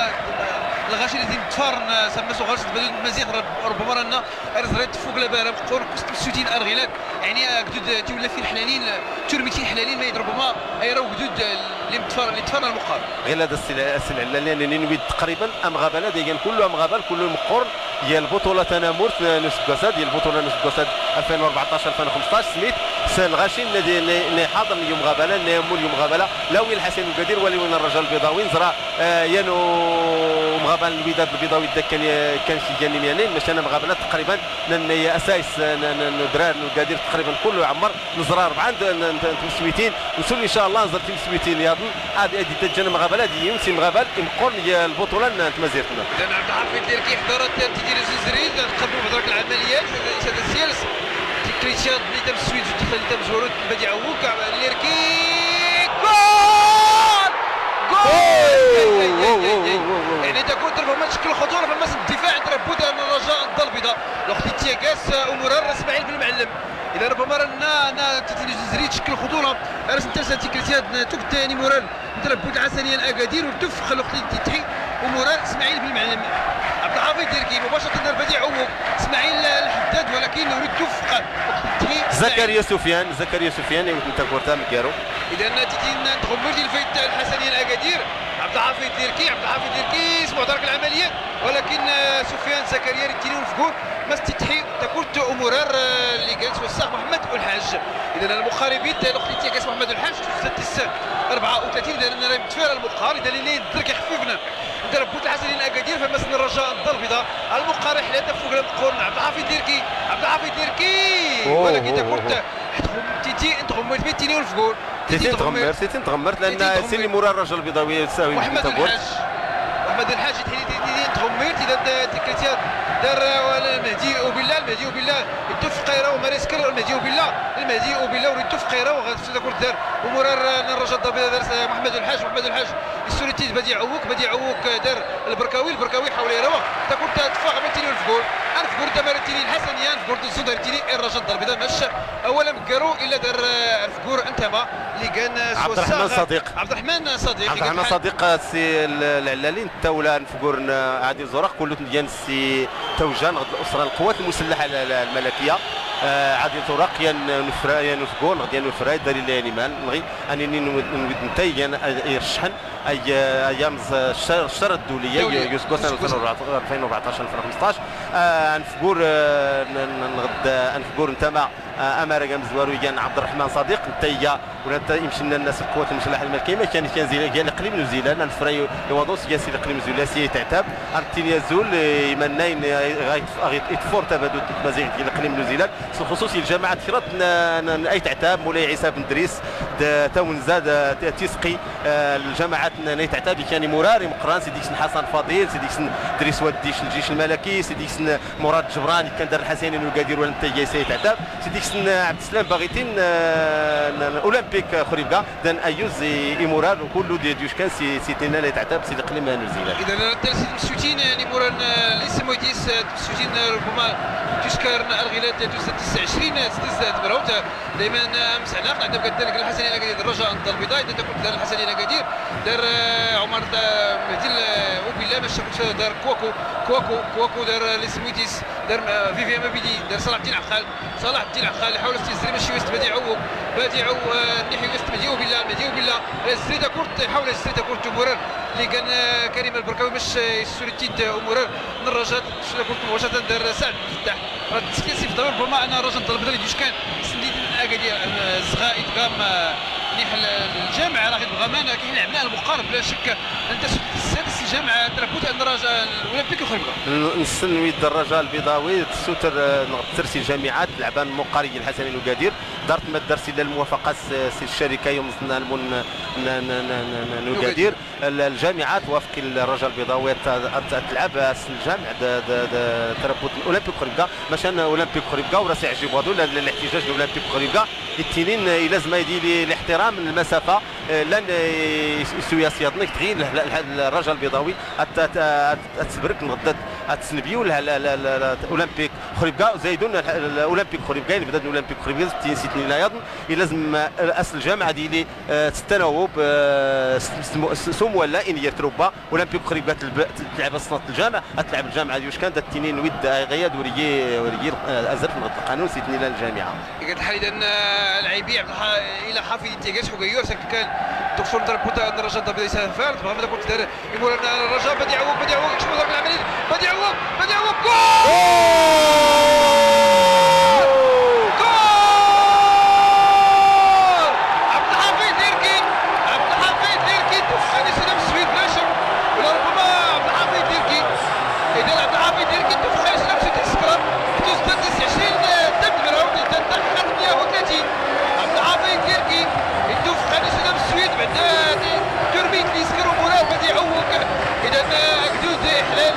lɣaci lli d-imeṭṭfaren, samma s uɣaras n tbadut n tmaziɣt, rubbama ra nna ar iẓri tfuk labara meqqurn, kkus timswitin ar ɣilad, iɛni agdud tiwlafin ḥlalin, turmitin ḥlalin, ma yid rubbama ay ra ugdud, eh, lli imeṭṭfar, lli iṭṭfaren lmuqqar. Ɣilad a Ssi Lɛellali, a nna n-, n-, wid taqriban amɣabal-ad, igan kullu amɣabal, kullu meqqurn, ya lbuṭula tanamurt, eh, n useggas-ad, ya lbuṭula n useggas-ad alfin u rbeɛṭac, alfin u xemsṭac, smit s lɣaci n-, n-, n-, n-, iḥaḍren i umɣabal-a, n-, n-, n-, umɣabal-a, lawi lḥasan n Ugadir, walawi n Rraja Lbiḍawi, nẓra, eh, yan u-, umɣabal n Widad Lbiḍawi d-akkan, eh, kan s-igan imyanin, mac anna amɣabal-a taqriban, n-, n-, asayes, eh, n-, n-, n-, udrar n Ugadir taqriban kullu iɛemmer, Nẓra rebɛa n, n, n, n tmswitin, nsul in ca llah nẓer timswitin yaḍn, ad, ad itajjan amɣabal, ad yiwen s imɣabal imeqqurn i lbuṭula n, n tmazirt-nneɣ. Idan Ɛebdelḥafid Lirki ḥḍarat tidi n uzenzri, tqebbel hḍra lɛamaliyat, s, s, s, tikkelt yaḍn i tamswit, zut tikkelt tamezwarut, Badi Awuk, Lirki, gol! Gol! Wow, wow, wow, wow, wow. Iɛni takurt rubbama tcekkel lxuḍura, fama-s n ddifaɛ n tarabbut n Rraja Ddar Lbiḍa. Lweqt i tyaga-s umurar Smaɛil Belmɛellem. Idan rubbama ra nna, nna tidi n uzenzri tcekkel lxuḍura, ar as-nttazal tikkelt yaḍn, tuget n imurar n tarabbut lḥasaniya n Agadir, ur d-tufeq lweqt i d-itteḥi umurar Smaɛil Belmɛellem. Ɛebdelḥafid Lirki, mubacratan ar Badi Awuk, Smaɛil Lḥeddad, walakin ur d-tufeq lweqt i d-itteḥi Zakariya Sufyan, Zakariya Sufyan, iwet n takurt ameggaru. Idan tidi n tɣemmult i lfayt n lḥasaniya n Agadir. عبد الحفيظ ديركي، عبد الحفيظ ديركي، اسمو دارك العملية، ولكن، آه، سفيان زكريا ريتيني ونفقور، ما استتحي تاكورت أمورار، آه، اللي جالس وساخ محمد والحاج. إذا المقاربين، الوقت اللي تيجاس محمد والحاج، تسدس أربعة وثلاثين، إذا أنا راه متفائل المقار، إذا اللي درك يخففنا. ضرب بوت الحسنين أكادير، فمسن الرجاء الضرب إذا المقار حلال فوق القرن. عبد الحفيظ ديركي، عبد الحفيظ ديركي، ولكن تاكورت تيتي، انت غمرت بيتيني والفقور. تيتي تغمر، تيتي تغمر، لأن سيني مورا الرجاء البيضاوي يساوي محمد الحاج. محمد الحاج تيتي تغمر، تيتي دار، دار، آه، المهدي وبالله، المهدي وبالله يتوفق خيره وماريسكر، المهدي وبالله، المهدي وبالله وريد توفق خيره وغا-، سيدا كورت دار. ومورا الرجاء الضربي دار، آه، محمد الحاج، محمد الحاج. السوريتي بديع عوك، بديع عوك دار البركاوي، البركاوي حاول يروح. تاكورت تفاق بيتيني والفقور. أنا فقور دمار تيني الحسن، يا فقور الزودر تيني الرجاء الضربي دار مش. أولا مقارو إلا دار، آه، فقور انتما اللي كان، آه، عبد الرحمن صديق. عبد الرحمن صديق. عبد الرحمن صديق، آه، سي ال-، العلالين، تاولا نفقور ن-، عادل زرق، كله تنجان سي توجان، غد الأسرة، القوات المسلحة ال-، ال-، الملكية. آه، عادل زرق، يا ن-، نفرا-، يا نفقور، غد يا نفراي، داري لي نيمان، نغي، أني نين ود-، نود نتاي، يا ن-، يرشحن، أي، أيام ز-، الشر، الشر الدولية، دولية. يوسكو سنة ألفين وأربعتاش، ألفين وأربعتاش، ألفين وخمستاش. آه، نفقور، آه، ن-، ن-، نغد، آه، نفقور نتما، آه، أمارة جام زوارو يجان عبد الرحمن صديق، نتا يا، ولا نتا يمشي لنا الناس القوات المسلحة الملكية، ما كان، كان زي، كان الإقليم نيوزيلندا، نفرا يوضوس جاسي الإقليم نيوزيلندا، سي تعتاب، أرتينيا زول، آه، يمناين، آه، غايت، غايت إتفور تبادو تمازيغ الإقليم نيوزيلندا، خصوصي الجماعة كرات ن-، ن-، أي تعتاب، مولاي عيسى بن دريس، د-، تاونزا، د-، ت-، تيسقي، آه، الجماعات ن-، أي تعتاب، كان مراري مقران، سيدي سن حسن فضيل، سيدي سن دريس وديش الجيش الملكي، سيدي سن مراد جبراني كان دار الحسنين وقادر ولا نتا جاي سي تعتاب. سيدي كسن عبد السلام باغيتين، آه، ن-، ن-، أولمبيك خريبكا، دان أيوز إي-، إيمورار وكل دي ديوشكان سي-، سيتينا لا يتعتاب سيدي قليم نوزيلان. إذا أنا رد سيدي مسوتين، يعني، موران، آه، ليس مويديس، آه، مسوتين، آه، ربما تشكر الغلال دوز تسعة وعشرين، آه، ستة مراوت. دايمًا، آه، مسعنا، قاعد نبقى الدرجة الحسنية لقدير، الرجاء البيضاء، إذا تكون الدرجة الحسنية لقدير، دار، آه، عمر، آه، مهدي ال-، وبالله ما شافوش، دار كواكو، كواكو، كواكو، دار، آه، ليس مويديس، دار، آه، فيفيان مابيدي، دار صلاح الدين عقال. صلاح الدين عقال يحاول يستلم شوية بديعو، بديعو، آه، ناحية وسط مهدي وبالله، مهدي وبالله، آه، الزريدة كورت، يحاول الزريدة كورت ومرر اللي كان، آه، كريم البركاوي باش، آه، يسوليتيد، آه، ومرر من الرجاء، الزريدة كورت مباشرة دار سعد بن فتاح. راه التسكيل سيف ضرب ربما أنا الرجاء طلب غادي يدوش كان سنديد أكادير، آه، الزغا إدغام، آه، نيح ال-، الجامع راه غيبغى مان كيلعب لها المقارب بلا شك. أنت شفت السادس الجامع تربوت أن الرجاء الأولمبيك يخرج. ن-، نسن ويد الرجاء البيضاوي، تسوتر، آه، نغترسي جامعات، لعبان مقاري الحسنين وقادير. دارت ما دارت إلا الموافقة س-، سي الشركة يوم زنا المن-، ن-، ن-، ن-، ن-، ن-، نقادير. ال-، الجامعات وافق الرجاء البيضاوي ت-، ت-، تلعب السن الجامع د-، د-، د-، تربط الأولمبيك خريبكا، ماشان أولمبيك خريبكا وراسي عجيب وادو ل-، ل-، الاحتجاج الأولمبيك خريبكا. التنين إلا زما يدي لي الاحترام من المسافة، آه، لان، آه، يس-، يسوي سياطنك تغيين ال-، ال-، ال-، الرجاء البيضاوي. أت-، أت-، أت-، أتسبرك نغدد، أتسنبيو ل-، ل-، ل-، ل-، ل-، أولمبيك خريبكا، زايدون ال-، ال-، الأولمبيك خريبكا، يعني بدأت الأولمبيك خريبكا، تين سيتني لا يضن. إلا زم، آه، أس الجامعة دي لي آه، تستناوب، آه، س-، س-، س-، سوم ولا إن يرتروبا، أولمبيك خريبكا تلب-، تلعب الصنات الجامع، تلعب الجامعة ديوش كان، دا التنين ود، آه، غياد وريي، وريي، آه، أزرت من القانون سيتني لا الجامعة. قالت الحالي لأن، آه، العيبي عبد الح-، إلى حافظ تيغاس حقيور سك كان دكتور ضرب بوتا الرجاء ضرب ليس فارد، بغا ما تكون تدار يقول أن الرجاء بديع عوق، بديع عوق، شوف هذاك العملية، بديع عوق، جول! جول! عبد الحفيظ ديركي، عبد الحفيظ ديركي، توفى نسينا بالسويد بلا شك، ولا ربما عبد الحفيظ ديركي، إذا عبد الحفيظ ديركي توفى نسينا بالسويد تسكرة، حتى ستة وعشرين، آه، تم راهو تحقق مية وثلاثين. عبد الحفيظ ديركي يدو في قناة السويد بعد تربية العسكر ومرافقة عوق. إذا أكدود إحلال.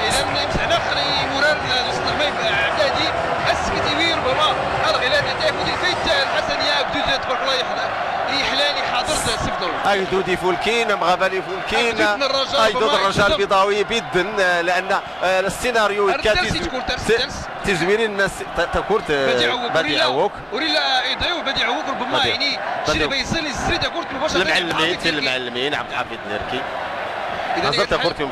إذا مسحنا خلي مرار الأسطى ما يبقى عدادي. أسكتي وير بابا. الغلال يتعرفوا دي الفيت الحسن يا أكدود تبارك الله يحلى. يحلال يحاضر سيف دور. أكدود يفولكين، أم غابة يفولكين. أكدود من الرجاء أكدود بابا الرجاء يتصل. البيضاوي بيدن، آه، لأن، آه، السيناريو أرتلسي كاتي تكون ترسي ترس. تزويرين الناس ت-، تكورت، آه، بديع عوق، بديع وريلا، عوق. وريلا إيدايو بديع عوق ربما بديع. يعني بديع. شري بيصل الزريدة كورت مباشرة المعلمين، عبد الحفيظ تيركي. المعلمين، عبد الحفيظ نيركي. إذا هزرت كورت يوم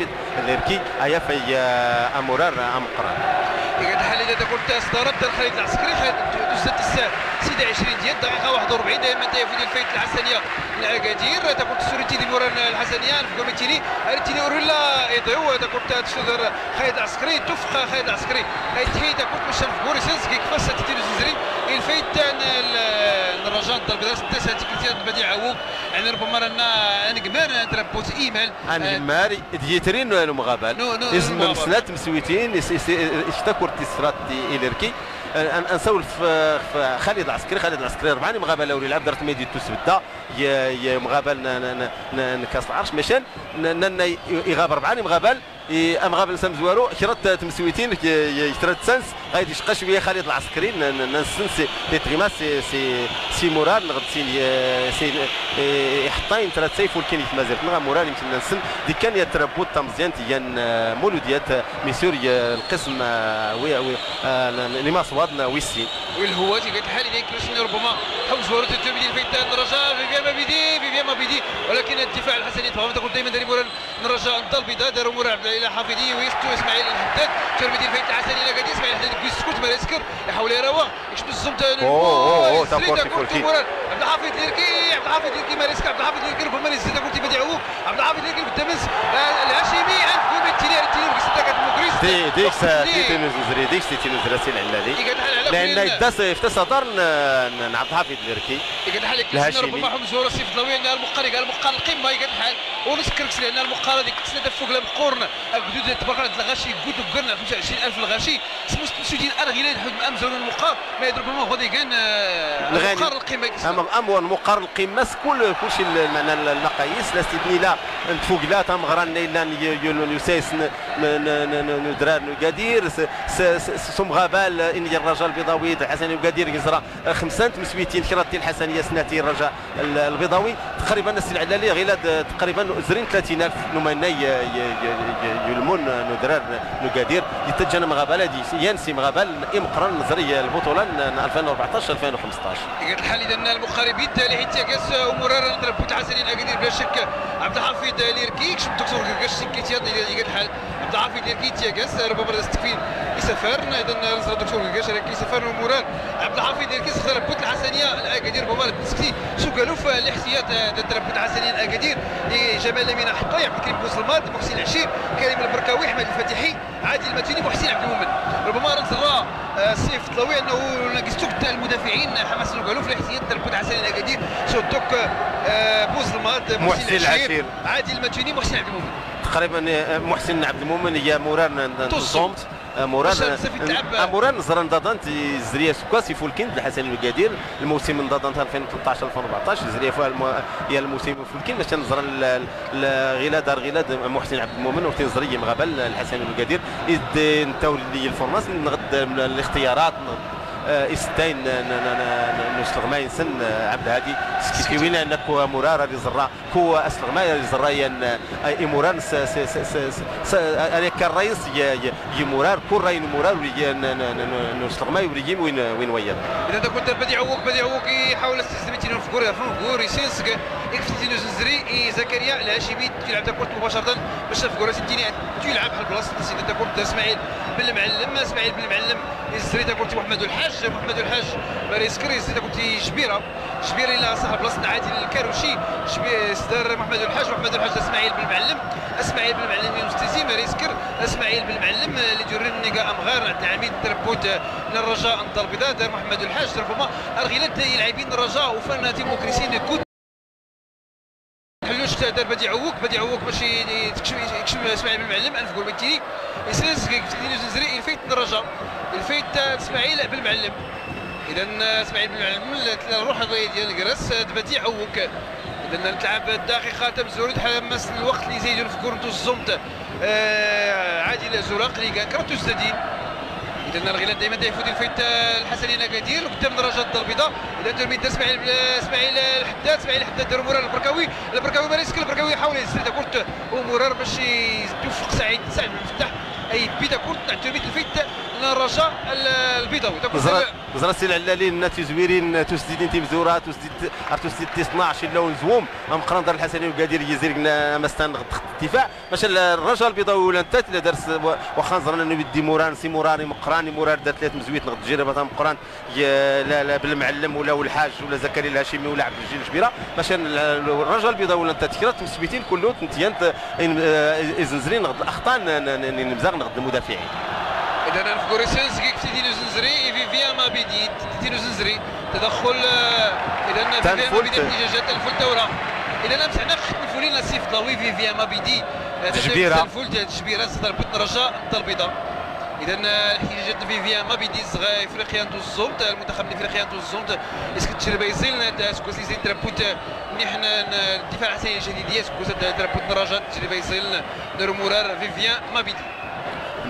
عبدالحفيظ الإركي، أيا في، آه، أمورار، آه، أمقران. إيكا تحليل هذا كنت صدارة خالد العسكري، خالد دوزة الس-، سيدة عشرين ديال الدقيقة واحد وربعين، دايمًا تيفيد الفايت الحسنية الأكادير، هذا كنت سوريتي دي موران الحسنية، الفقوميتيني، أريتيني أوريلا إيضيو، هذا كنت تصدر خالد العسكري، توفق خالد العسكري، غيتحيد كنت مشان في بوريسيلز، كيك فاس تيتينو زنزري، الفايت تان ال-، الرجاء الضرب داس، داس هذيك التيار بديع عوو، يعني ربما رانا نقمار تربوت إيمال. أنا آه. قمار، ديترين نو مغابل. نو، نو، إزم نو مغابل. مسلات مسويتين، إس-، إس-، إشتا كورتي سرات إليركي. أن-، أن-، أنسولف، آه، ف-، خالد العسكري، خالد العسكري ربعاني مغابل أوري لعب درت ميدي توسبدا. ي-، ي-، مغابل ن-، ن-، ن-، ن-، نكاس العرش، مشان ن-، ن-، ن-، يغاب ربعاني مغابل. إي، أمغابل سام زوارو، كرات تمسويتين، ك-، ي-، كرات سانس، غادي يشقى شوية خالد العسكري، ن-، ن-، ننسن سي، تيتغيما سي، سي، سي مورار، نغد سي، ي-، سي، إي، يحطين ترات سيف ولكن يتمازل. نغا مورار يمكن ننسن، دي كان يتربو التمزيان، تيان، آه، مولوديات، آه، ميسور، ي-، القسم، آه، وي، وي، آه، ن-، ن-، نيما صواد، ن-، ويسين. والهواتي قالت الحال إليك باش ربما حوز زوارو تتوبي ديال فايت الرجاء، فيفيان مابيدي، فيفيان مابيدي، ولكن الدفاع الحسني تفهم تقول دايمًا داري مورار الرجاء الضرب إذا داروا مرة عبد الإله حافظي ويستو إسماعيل الحداد، ترمي ديال فايت الحسني إلى قادي إسماعيل الحداد كويس سكوت ما يسكر، يحاول يراوغ، يكشف الزوم تاع أوه، أوه، أوه، تاكورتي، تاكورتي. مرة عبد الحافظ ليركي، عبد الحافظ ليركي ما يسكر، عبد الحافظ ليركي ربما يزيد تاكورتي بديعو، عبد الحافظ ليركي بالدمس، آه، الهاشمي، عند كومي تيلي، تيلي، بكسي تاكات مكريس. دي، دي، سا-، دي. تي تنزل زري، دي، سي تنزل زري، سي العلالي. إيكا تحال على لأن كل يدا سيف تصدر ن-، ن-، عبد الحافظ ليركي. إيكا تحال الهاشمي. ربما حمزة ورا سيف ضلوي، لأن المقاري، قال المقاري القمة، إيكا تحال. ونسكر كسلي أن المقارنة ديك السنة فوق لمقورنا. أقدود تبقى الغاشي، قد وقرنا خمسة وعشرين ألف الغاشي. سموس تمشي دين أرغي لين حد أمزون المقار. ما يضرب المغودي كان، آه، الغالي. المقار القمة ديك السنة. أما أمور المقار القمة، كل، كلشي ال-، المعنى ال-، المقاييس، لا سيدني لا نتفوق لا تمغران لا ن-، ي-، ي-، يسايس ن-، ن-، ن-، ن-، ن-، ندرار نقادير، س-، س-، س-، سمغابال، إن الرجاء البيضاوي، الحسني نقادير، قزرة، آه، خمسة، تمسويتين، كرات الحسنية، سناتي، الرجاء. ال-، البيضاوي تقريبًا السلعة اللي غير د-، تقريبًا زرين ثلاثين ألف نماينة ي-، ي-، ي-، ي-، يلمون نو درار نو قادير يتجنا مغابلة دي ينسي مغابل إمقرن زري البطولة ن-، ن-، ألفين وأربعتاش ألفين وخمستاش. قالت الحال إذا المقاربين تالي حتى كاس أمورار نضرب بوت حسنين أكادير بلا شك عبد الحفيظ ليركيكش الدكتور كاش سكيتيا قالت الحال عبد الحفيظ ديال كيتياكاس، ربما راه استكفين يسافر، اذا نزل الدكتور كاش راه كيسافر وموراه عبد الحفيظ ديال كيس خسر بوت الحسنيه الاكادير، ربما راه تسكتي سوكالوف الاحتياط، آه، ضد بوت الحسنيه الاكادير، لجمال لمينا حطه، عبد الكريم بوزلماط، محسن العشير، كريم البركاوي، احمد الفتحي، عادل المتيني، محسن عبد المؤمن. ربما راه نزل راه، آه، سيف الطلوي انه ناقص توك تاع المدافعين، حماس سوكالوف الاحتياط ضد بوت الحسنيه الاكادير، سو دوك، آه، بوزلماط، محسن محسن العشير، العشير. عادل المتيني، محسن عبد المؤمن. تقريبًا، آه، محسن عبد المؤمن هي مورار ن-، ن-، توصل. نصومت. مرار، مرار نزران ضاضان تزريا سكاس يفولكين الحسن القدير. الموسم ضاضان ألفين وتلتاش ألفين وأربعتاش زريا فيها الم-، يا الموسم يفولكين باش نزران ال-، ال-، غيلاد دار غيلاد محسن عبد المؤمن وتنزري مغابل الحسن القدير. إذ نتاو لي الفورماس نغد الاختيارات، نغد، آه، إستاين ن-، ن-، ن-، ن-، نسلغ ما ينسن، آه، عبد الهادي سكتي وين لأنك مرار اللي زرا كو أسلغ ما يزرا ين، آه، إموران س-، س-، أنا كان رئيس ي-، ي-، يمورار، كو رأي نمورار ولي ن-، ن-، ن-، ن-، نسلغ ما يوريجيم وين، وين ويض. إذا تكون بديع عوك، بديع عوك يحاول استسلمتين فقور، فقور يسيسك، يكفتي نزنزري، إي زكريا الهاشمي تلعب تاكورت مباشرة باش فقور سنتيني تلعب على البلاصة سيدي تاكورت إسماعيل بن المعلم، إسماعيل بن المعلم يزري تاكورت محمد الحاج، محمد الحاج ماريسكر يزري تاكورت جبيرة. شبير إلى صاحب بلاصة عادل الكاروشي، شبير إصدار محمد الحاج، محمد الحاج إسماعيل بن معلم، إسماعيل بن معلم يمستزي ماريسكر، إسماعيل بن معلم اللي جرين نيكا أمغار عبد العميد تربوت للرجاء الدار البيضاء، دار محمد الحاج، دار فما أرغيلات لاعبين الرجاء وفان ديموكراسي نكوت. حلوش دار بديع عوك، بديع عوك باش ي-، يكشم، يكشم إسماعيل بن معلم، ألف قول متيني. يسلس كي قلت لي زنزري، الفيت الرجاء. الفيت إسماعيل بن معلم. إذن إسماعيل بن معلم، لا، لا، روح ضي ديال الكراس، بديع عوك. إذن تلعب الدقيقة تم زورد حماس الوقت اللي يزيدون في كورنتو الزومت. آه، عادل زوراق اللي كان كرتو الزدين. إذن الغلال دايمًا تيفوت الفيت، آه، الحسني لأكادير، قدام الرجاء الدار البيضاء. إذن ترميد إسماعيل، إسماعيل، آه، الحداد، إسماعيل الحداد دار مرة البركاوي، البركاوي ما ريسك، البركاوي يحاول يسرد كورت ومرار باش يتوفق سعيد، سعيد بن فتاح، أي بيدا كورت، تاع ترميد الفيت، الرجاء ال-، البيضاوي. تاكل زرا-، زرا سي العلالي، الناتي زويرين، توس ديدين تيم زورا، توس ديد، أرتوس ديد تيس اثناش، إلا ونزوم، أم قران دار الحسني وقادر يزير قلنا مستان غد خط الدفاع. باش ال-، الرجاء البيضاوي ولا نتا تلا درس و-، واخا نزرنا انه يدي موران، سي موراني مقراني، موران دار ثلاث مزويت نغد تجربة مقران، ي-، لا، لا، بالمعلم ولا والحاج ولا زكريا الهاشمي ولا عبد الجليل الجبيرة، باش ال-، الرجاء البيضاوي ولا نتا تكرا تمسبيتين كله تنتيان ت-، إن-، آه، إزنزرين نغد الأخطاء ن-، ن-، ن-، نمزاغ نغد المدافعين. إذا أنا في كوريسينس كيك تيدي نزنزري، إيفي فيا ما بيدي، تيدي نزنزري. تدخل، آه، إذا فيفيان مابيدي احتجاجات الفول دورة. إذا أمس حنا خدمة فولين سيف ضوي فيفيان مابيدي. آه، تجبيرة. الفول ديال التجبيرة، صدر بطن رجاء الدار البيضاء. إذا، آه، احتجاجات فيفيان مابيدي، صغير إفريقيا نتو الزومت، المنتخب الإفريقي نتو الزومت. إسك التجربة يزيل، آه، سكوس يزيل تربوت، آه، منيح ن-، ن-، الدفاع الحسني الجديدية، سكوس تربوت رجاء التجربة يزيل، نور مرار فيفيان مابيدي.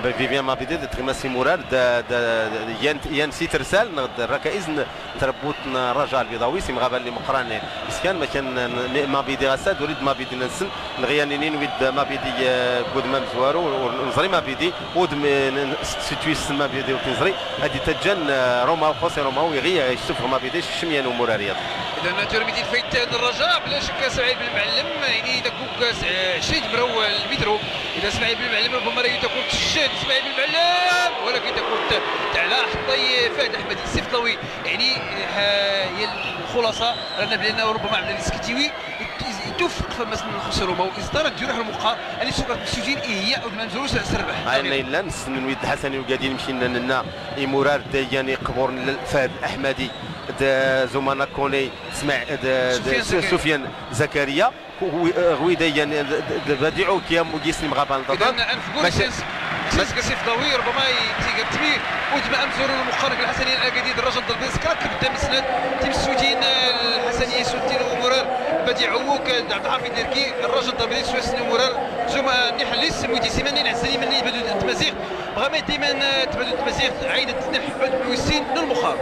فيفيان مابيدي، د-، تغيما سي مرار، د-، د-، د-، ين-، ين سي ترسال، نغد الركائز ن-، تربوت ن-، رجاء البيضاوي، سي مغابة اللي مقران إسكان، ما كان ن-، ن-، مابيدي غساد، وليد مابيدي ننسن، نغيانينين ويد مابيدي، آه، بود ما مزوارو، ونزري مابيدي، ود م-، ن-، ن-، س-، سيتويس مابيدي وتنزري، هادي تجن، آه، روماو، خوسي روماو، يغي، يشتف مابيدي، شميان ومراريات. إذا تورميدي الفايت للرجاء، بلا شك سعيد بن معلم، يعني إذا كوك، آه، عشرين مرو المترو، إذا سمعي بن معلم ربما راه تكون تشد، سمعي بن معلم، ولكن تكون ت-، تعلى حطي فهد أحمد السيف طوي، يعني، آه، هي الخلاصة، رانا بلينا ربما عبد العزيز كتيوي، يت-، يتوفق فما سن خسر وما وإصدار الجروح المقهى، اللي سوقت السجين إيه هي أو ما نزولوش سربح. هاي إلا نسن من ويد حسن وقاعدين مشينا لنا إيمورار ديان يقبور فهد الأحمدي، د-، زومانا كوني، سمع، د-، د-، سفيان زكريا. سفيان زكريا. هو، آه، غويدا، يعني، د-، د-، د-، بديعو كيام وجيسني مغابان إذن ضدان. أنف قول ماشي سيس-، سيس قصيف ضوي، ربما يتيقى التمي، ودما أمزورو المخرج الحسني الأكادي، الرجل ضربة سكرة، كبدا مسند، تيم السوجين، آه، الحسني سوتين ومرار، بديع عووك، آه، ضعف يديركي، الرجل ضربة سويسني ومرار، زوما نحليس، مودي سيماني، العسلي مني، بدو التمازيغ، بغا ما يتيمان، آه، تبدو التمازيغ، عيد التنح، عود بويسين، للمخار.